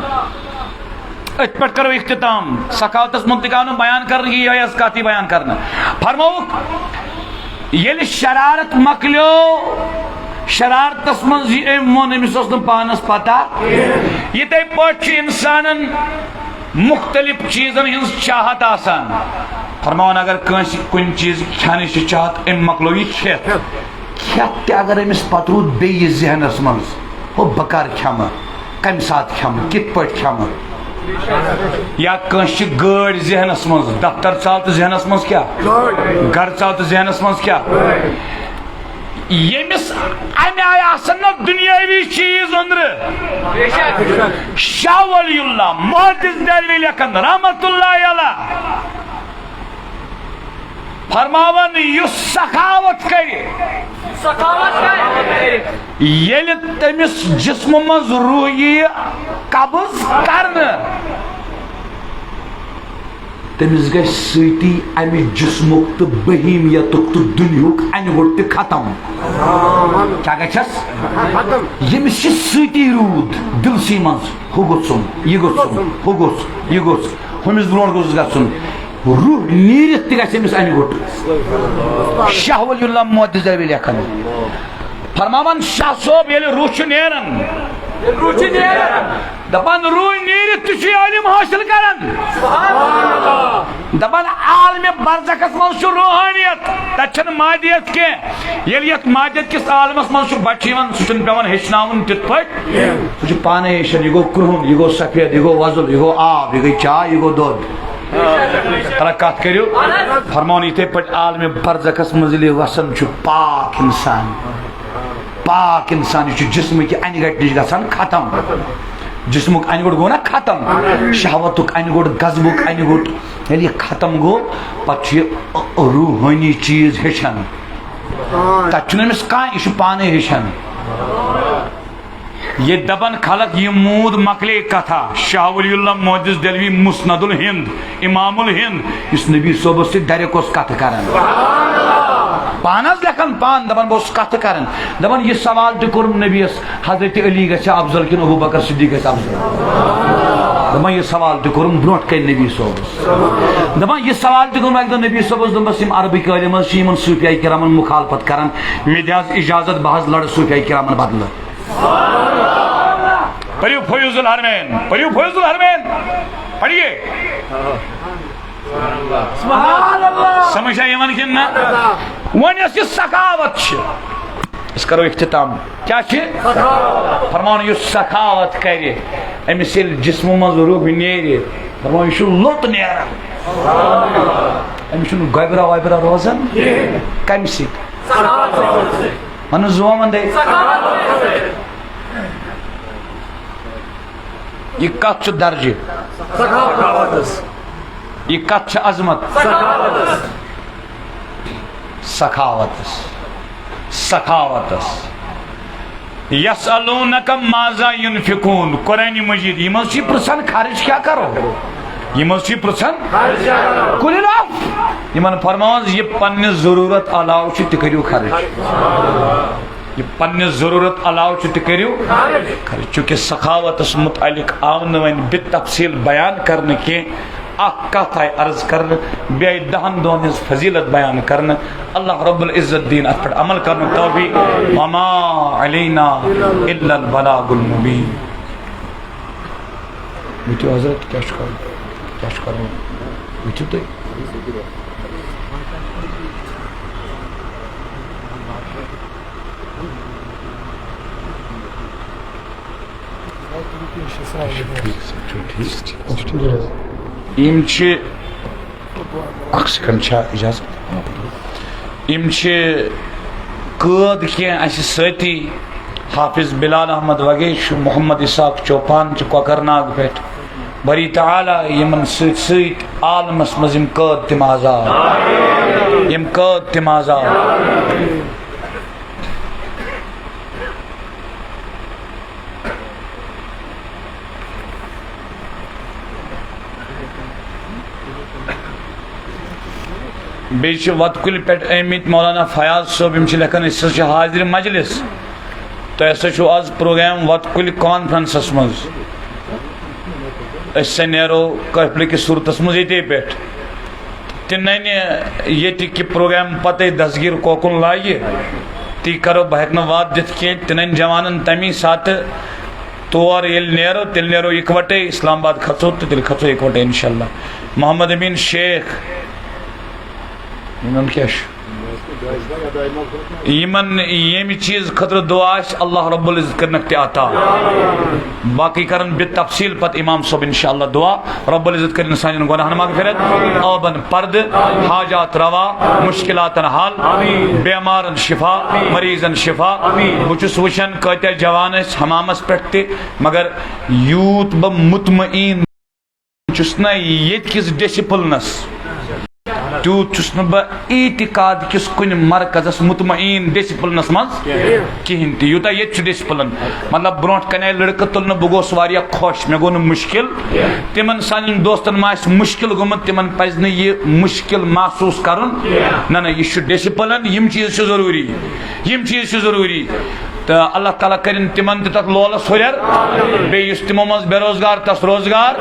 أتھۍ پٮ۪ٹھ کرو اختتام۔ سخاوتس متعلق آو نہٕ بیان کرنہٕ، یہِ آیہِ از کتھ یی بیان کرنہٕ۔ فرمووُکھ، ییٚلہِ شرارت مۄکلیو، شرارتس منٛز یہِ أمۍ ووٚن، أمِس اوس نہٕ پانس پتہ۔ یِتھے پٲٹھۍ چھُ انسانن مختلف چیزن ہٕنٛز چاہت آسان۔ فرماوان، اگر کٲنٛسہِ کُنہِ چیٖز کھٮ۪نٕچ چھِ چاہت، أمۍ مۄکلو یہِ کھٮ۪تھ۔ کھٮ۪تھ تہِ اگر أمِس پتہٕ روٗد بیٚیہِ ذہنس منٛز، ہُہ بہٕ کر کھٮ۪مہٕ، کمہِ ساتہٕ کھٮ۪مہٕ، کِتھ پٲٹھۍ کھٮ۪مہٕ، یا کٲنٛسہِ چھِ گٲڑۍ ذہنس منٛز، دفتر ژاو تہٕ ذہنس منٛز کیٛاہ؟ گرٕ ژاو تہٕ ذہنس منٛز کیٛاہ؟ ییٚمِس امہِ آیہِ آسن نہ دُنیٲوی چیٖز أنٛدرٕ۔ شاہ ولی اللہ محدث دہلوی لیکھن رحمت اللہ علیہ، فرماوان، یُس سخاوت کرِ، سخاوت کرِ، ییٚلہِ تٔمِس جسمہٕ منٛز روح ییہِ قبض کرنہٕ، تٔمِس گژھِ سۭتی امہِ جسمُک تہٕ بہیمیتُک تہٕ دُنیہُک انہِ گوٚٹ تہِ ختم۔ کیٛاہ گژھٮ۪س؟ ییٚمِس یہِ سۭتی روٗد دِلسٕے منٛز، ہُہ گوٚژھُم، یہِ گوٚژھُم، ہُہ گوٚژھ، یہِ گوٚژھ، ہُمِس برونٛٹھ گوٚژھُس گژھُن۔ روح نیٖرِتھ تہِ گژھِ أمِس انہِ گوٚٹ۔ شاہ ولی اللہ محدث دہلوی لیکھان۔ فرماوان، شاہ صٲب، ییٚلہِ روح چھُ نیران، روح چھُ نیران، دپان، روح نیٖرِتھ تہِ چھُ یہِ علم حٲصِل کران۔ دپان، عالمِ برزخس منٛز چھُ روحانیت، تتہِ چھنہٕ مادیت کینٛہہ۔ ییٚلہِ یتھ مادیت کِس عالمس منٛز چھُ بچہِ یِوان، سُہ چھُنہٕ پٮ۪وان ہیٚچھناوُن تِتھ پٲٹھۍ۔ سُہ چھُ پانے ہیٚچھان، یہِ گوٚو کرٛہُن، یہِ گوٚو سفید، یہِ گوٚو وۄزُل، یہِ گوٚو آب، یہِ گٔے چاے، یہِ گوٚو دۄد۔ ترا کتھ کٔرِو، فرماوُن یِتھے پٲٹھۍ عالمِ برزخس منٛز ییٚلہِ وسان چھُ پاک انسان، پاک انسان، یہِ چھُ جسمٕکہِ انہِ گٹہِ نِش گژھان ختم۔ جسمُک انہِ گوٚٹ گوٚو نا ختم، شہوتُک انہِ گوٚٹ، غضبُک انہِ گوٚٹ، ییٚلہِ یہِ ختم گوٚو، پتہٕ چھُ یہِ روحٲنی چیٖز ہیٚچھان۔ تتہِ چھُنہٕ أمِس کانٛہہ، یہِ چھُ پانے ہیٚچھان۔ ییٚتہِ دپان خلق، یہِ موٗد مۄکلے کتھا۔ شاہ ولی اللہ محدث دہلوی مسند الہند، امام الہند، یُس نبی صٲبس سۭتۍ ڈائریکٹ اوس کتھٕ کران۔ پانس لیکھان پان، دپان، بہٕ اوسُس کتھٕ کران۔ دپان، یہِ سوال تہِ کوٚرُم نبیس، حضرت علی گژھِ افضل کِنہٕ ابو بکر صدیق گژھِ افضل؟ دپان، یہِ سوال تہِ کوٚرُم برونٛٹھ کنہِ نبی صٲبس۔ دپان، یہِ سوال تہِ کوٚرُم اکہِ دۄہ نبی صٲبس، دوٚپمس، یِم عربٕکۍ عٲلم حظ چھِ یِمن صوٗفیایہِ کرامن مُخالفت کران، مےٚ تہِ حظ اجازت، بہٕ حظ لڑٕ صوٗفیایہِ کرامن بدلہٕ۔ پٔرِو فیوض الحرمین، پٔرِو فیوض الحرمین، پٔرِو۔ سمجھ چھا یِوان کِنہٕ نہ؟ وۄنۍ یۄس یہِ سخاوت چھِ، أسۍ کرو اختتام۔ کیٛاہ چھِ؟ فرماوان، یُس سخاوت کرِ، أمِس ییٚلہِ جسمہٕ منٛز روح نیرِ، فرماوان، یہِ چھُ لوٚت نیران۔ أمِس چھُنہٕ گۄبرا وۄبرا روزان۔ کَمہِ سۭتۍ؟ وَنُن زومَن دے۔ یہِ کَتھ چھُ درجہِ؟ یہِ کَتھ چھِ عظمت؟ سخاوتس، سخاوتس۔ یسألونک ماذا ینفقون، قرآن مجید، یِم حظ چھِ پرژھان خرٕچ کیٛاہ کرو؟ یِم حظ چھِ پرژھان۔ قل العفو۔ یِمن فرماوان زِ یہِ پننہِ ضروٗرت علاوٕ چھُ، تہِ کٔرِو خرٕچ۔ یہِ پننہِ ضروٗرت علاوٕ چھُ، تہِ کٔرِو خرٕچ۔ چونکہ سخاوتس متعلق آو نہٕ وۄنۍ بتفصیل بیان کرنہٕ کینٛہہ۔ اکھ کتھ آیہِ عرض کرنہٕ، بیٚیہِ آیہِ دہن دۄہن ہٕنٛز فضیلت بیان کرنہٕ۔ اللہ رب العزت دِیِن اتھ پٮ۪ٹھ عمل کرنُک توفیق۔ وما علینا الا البلاغ المبین۔ وٕچھِو حضرت، کیٛاہ چھُ کرُن؟ کیٛاہ چھُ کرُن؟ وٕچھِو تُہۍ۔ یِم چھِ، اکھ سیکنڈ، چھا اجازت؟ یِم چھِ قٲد کینٛہہ اَسہِ سۭتی، حافظ بلال احمد وگیش، محمد اسحاق چوپان چھِ کۄکرناگ پٮ۪ٹھ۔ باری تعالیٰ یِمن سۭتۍ سۭتۍ عالمس منٛز یِم قٲد تِم آزاد، یِم قٲد تِم آزاد۔ بیٚیہِ چھِ وَتہٕ کُلہِ پٮ۪ٹھ آمٕتۍ مولانا فیاض صٲب، یِم چھِ لیکھان، أسۍ ہسا چھِ حاضرِ مجلس، تۄہہِ ہسا چھُو آز پروگرام وَتہٕ کُلہِ کانفرنسس منٛز، أسۍ ہسا نیرو قٲفلہٕ کِس صوٗرتس منٛز ییٚتے پٮ۪ٹھ۔ تہِ ننہِ ییٚتہِ کہِ پروگرام پتے دستگیر کوکُن لایہِ، تی کرو، بہٕ ہیٚکہٕ نہٕ وعدٕ دِتھ کینٛہہ، تہِ ننہِ جوانن تمی ساتہٕ تور ییٚلہِ نیرو، تیٚلہِ نیرو اِکوٹے، اسلام آباد کھژو تہٕ تیٚلہِ کھژو اِکوٹے انشاءاللہ۔ محمد امین شیخ، یِمن کیٛاہ چھُ؟ یِمن ییٚمہِ چیٖز خٲطرٕ دُعا آسہِ، اللہ رب العزت کٔرنکھ تہِ عطا۔ باقٕے کرن بے تفصیل پتہٕ امام صٲب انشاءاللہ دُعا۔ رب العزت کٔرِن سانٮ۪ن گۄناہن مغفرت، عٲبن پردٕ، حاجات روا، مشکلاتن حل، بیمارن شفا، مریضن شفا۔ بہٕ چھُس وٕچھان کۭتیاہ جوان ٲسۍ حمامس پٮ۪ٹھ تہِ، مگر یوٗت بہٕ مطمئن چھُس نہ ییٚتہِ کِس ڈسپلنس، تیوٗت چھُس نہٕ بہٕ اعتقاد کِس کُنہِ مرکزس مطمئن ڈسپلنس منٛز کِہیٖنۍ تہِ، یوٗتاہ ییٚتہِ چھُ ڈسپلن۔ مطلب، برونٛٹھ کنے لڑکہٕ تُلنہٕ، بہٕ گوس واریاہ خۄش، مےٚ گوٚو نہٕ مُشکِل۔ تِمن سانٮ۪ن دوستن ما آسہِ مُشکِل گوٚمُت، تِمن پزِ نہٕ یہِ مُشکِل محسوٗس کرُن۔ نہ، نہ، یہِ چھُ ڈسپلن، یِم چیٖز چھِ ضروٗری، یِم چیٖز چھِ ضروٗری۔ تہٕ اللہ تعالیٰ کٔرِن تِمن تہِ تتھ لولس ہُرٮ۪ر۔ بیٚیہِ یُس تِمو منٛز بے روزگار، تس روزگار۔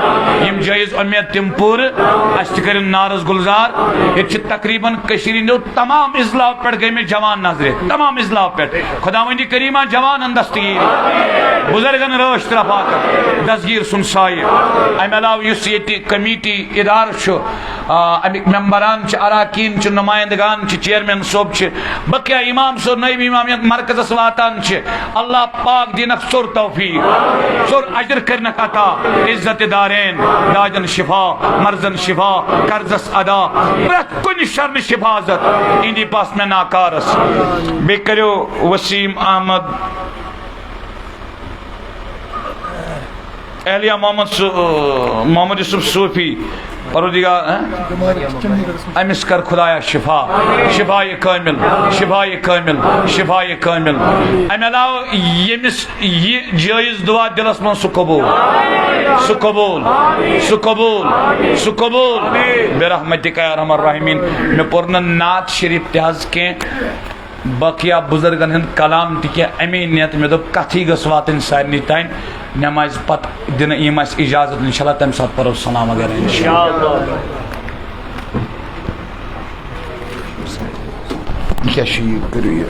یِم جٲیز اُمید تِم پوٗرٕ۔ اسہِ تہِ کٔرِن نارس گُلزار۔ ییٚتہِ چھِ تقریباً کٔشیٖرِ ہٕنٛدیو تمام اضلاعو پٮ۪ٹھ گٔے مےٚ جوان نظرِ۔ تمام اضلاعو پٮ۪ٹھ۔ خداوندی کریمہ جوانن دستگیٖر۔ بُزرگن رٲچھ تہٕ رفاقت۔ دستگیٖر سُنٛد سایہِ۔ امہِ علاوٕ یُس ییٚتہِ کمیٹی ادارٕ چھُ، آ، امیِکۍ ممبران چھِ، اراکین چھِ، نمایندگان چھِ، چیئرمین صٲب چھِ، بقیہ امام صٲب، نٲیِب امام یتھ مرکزس واتان چھِ، اللہ پاک دینکھ ژوٚر توفیق، ژوٚر اجر کرنکھ عطا، عزت دارین، دادن شفا، مرضن شفا، قرضس ادا، پرٛٮ۪تھ کُنہِ شرنٕچ حفاظت، اِہِنٛدِ پاس مےٚ ناکارس۔ بیٚیہِ کٔرِو وسیم احمد اہلیہ محمد صو-، محمد یوسف صوفی، پروردگار، ہاں؟ أمِس کر خدایا شفا، شفا کامل، شفا کامل، شفا کامل۔ امہِ علاوٕ ییٚمِس یہِ جٲیز دعا دِلس منٛز، سُہ قبول، سُہ قبول، سُہ قبول، سُہ قبول۔ برحمتک یا ارحم الراحمین۔ مےٚ پوٚر نہٕ نعت شریف تہِ حظ کینٛہہ۔ بقیہ بزرگن ہُنٛد کلام تہِ کینٛہہ، اَمے نیتہٕ مےٚ دوٚپ کتھٕے گٔژھ واتٕنۍ سارنٕے تام۔ نمازِ پتہٕ دِنہٕ یِم اَسہِ اجازت، انشاءاللہ تمہِ ساتہٕ پرو سلام وغیرہ، انشاءاللہ۔ انشاءاللہ۔ یہِ کیٛاہ چھُ یہِ؟ کٔرِو یہِ۔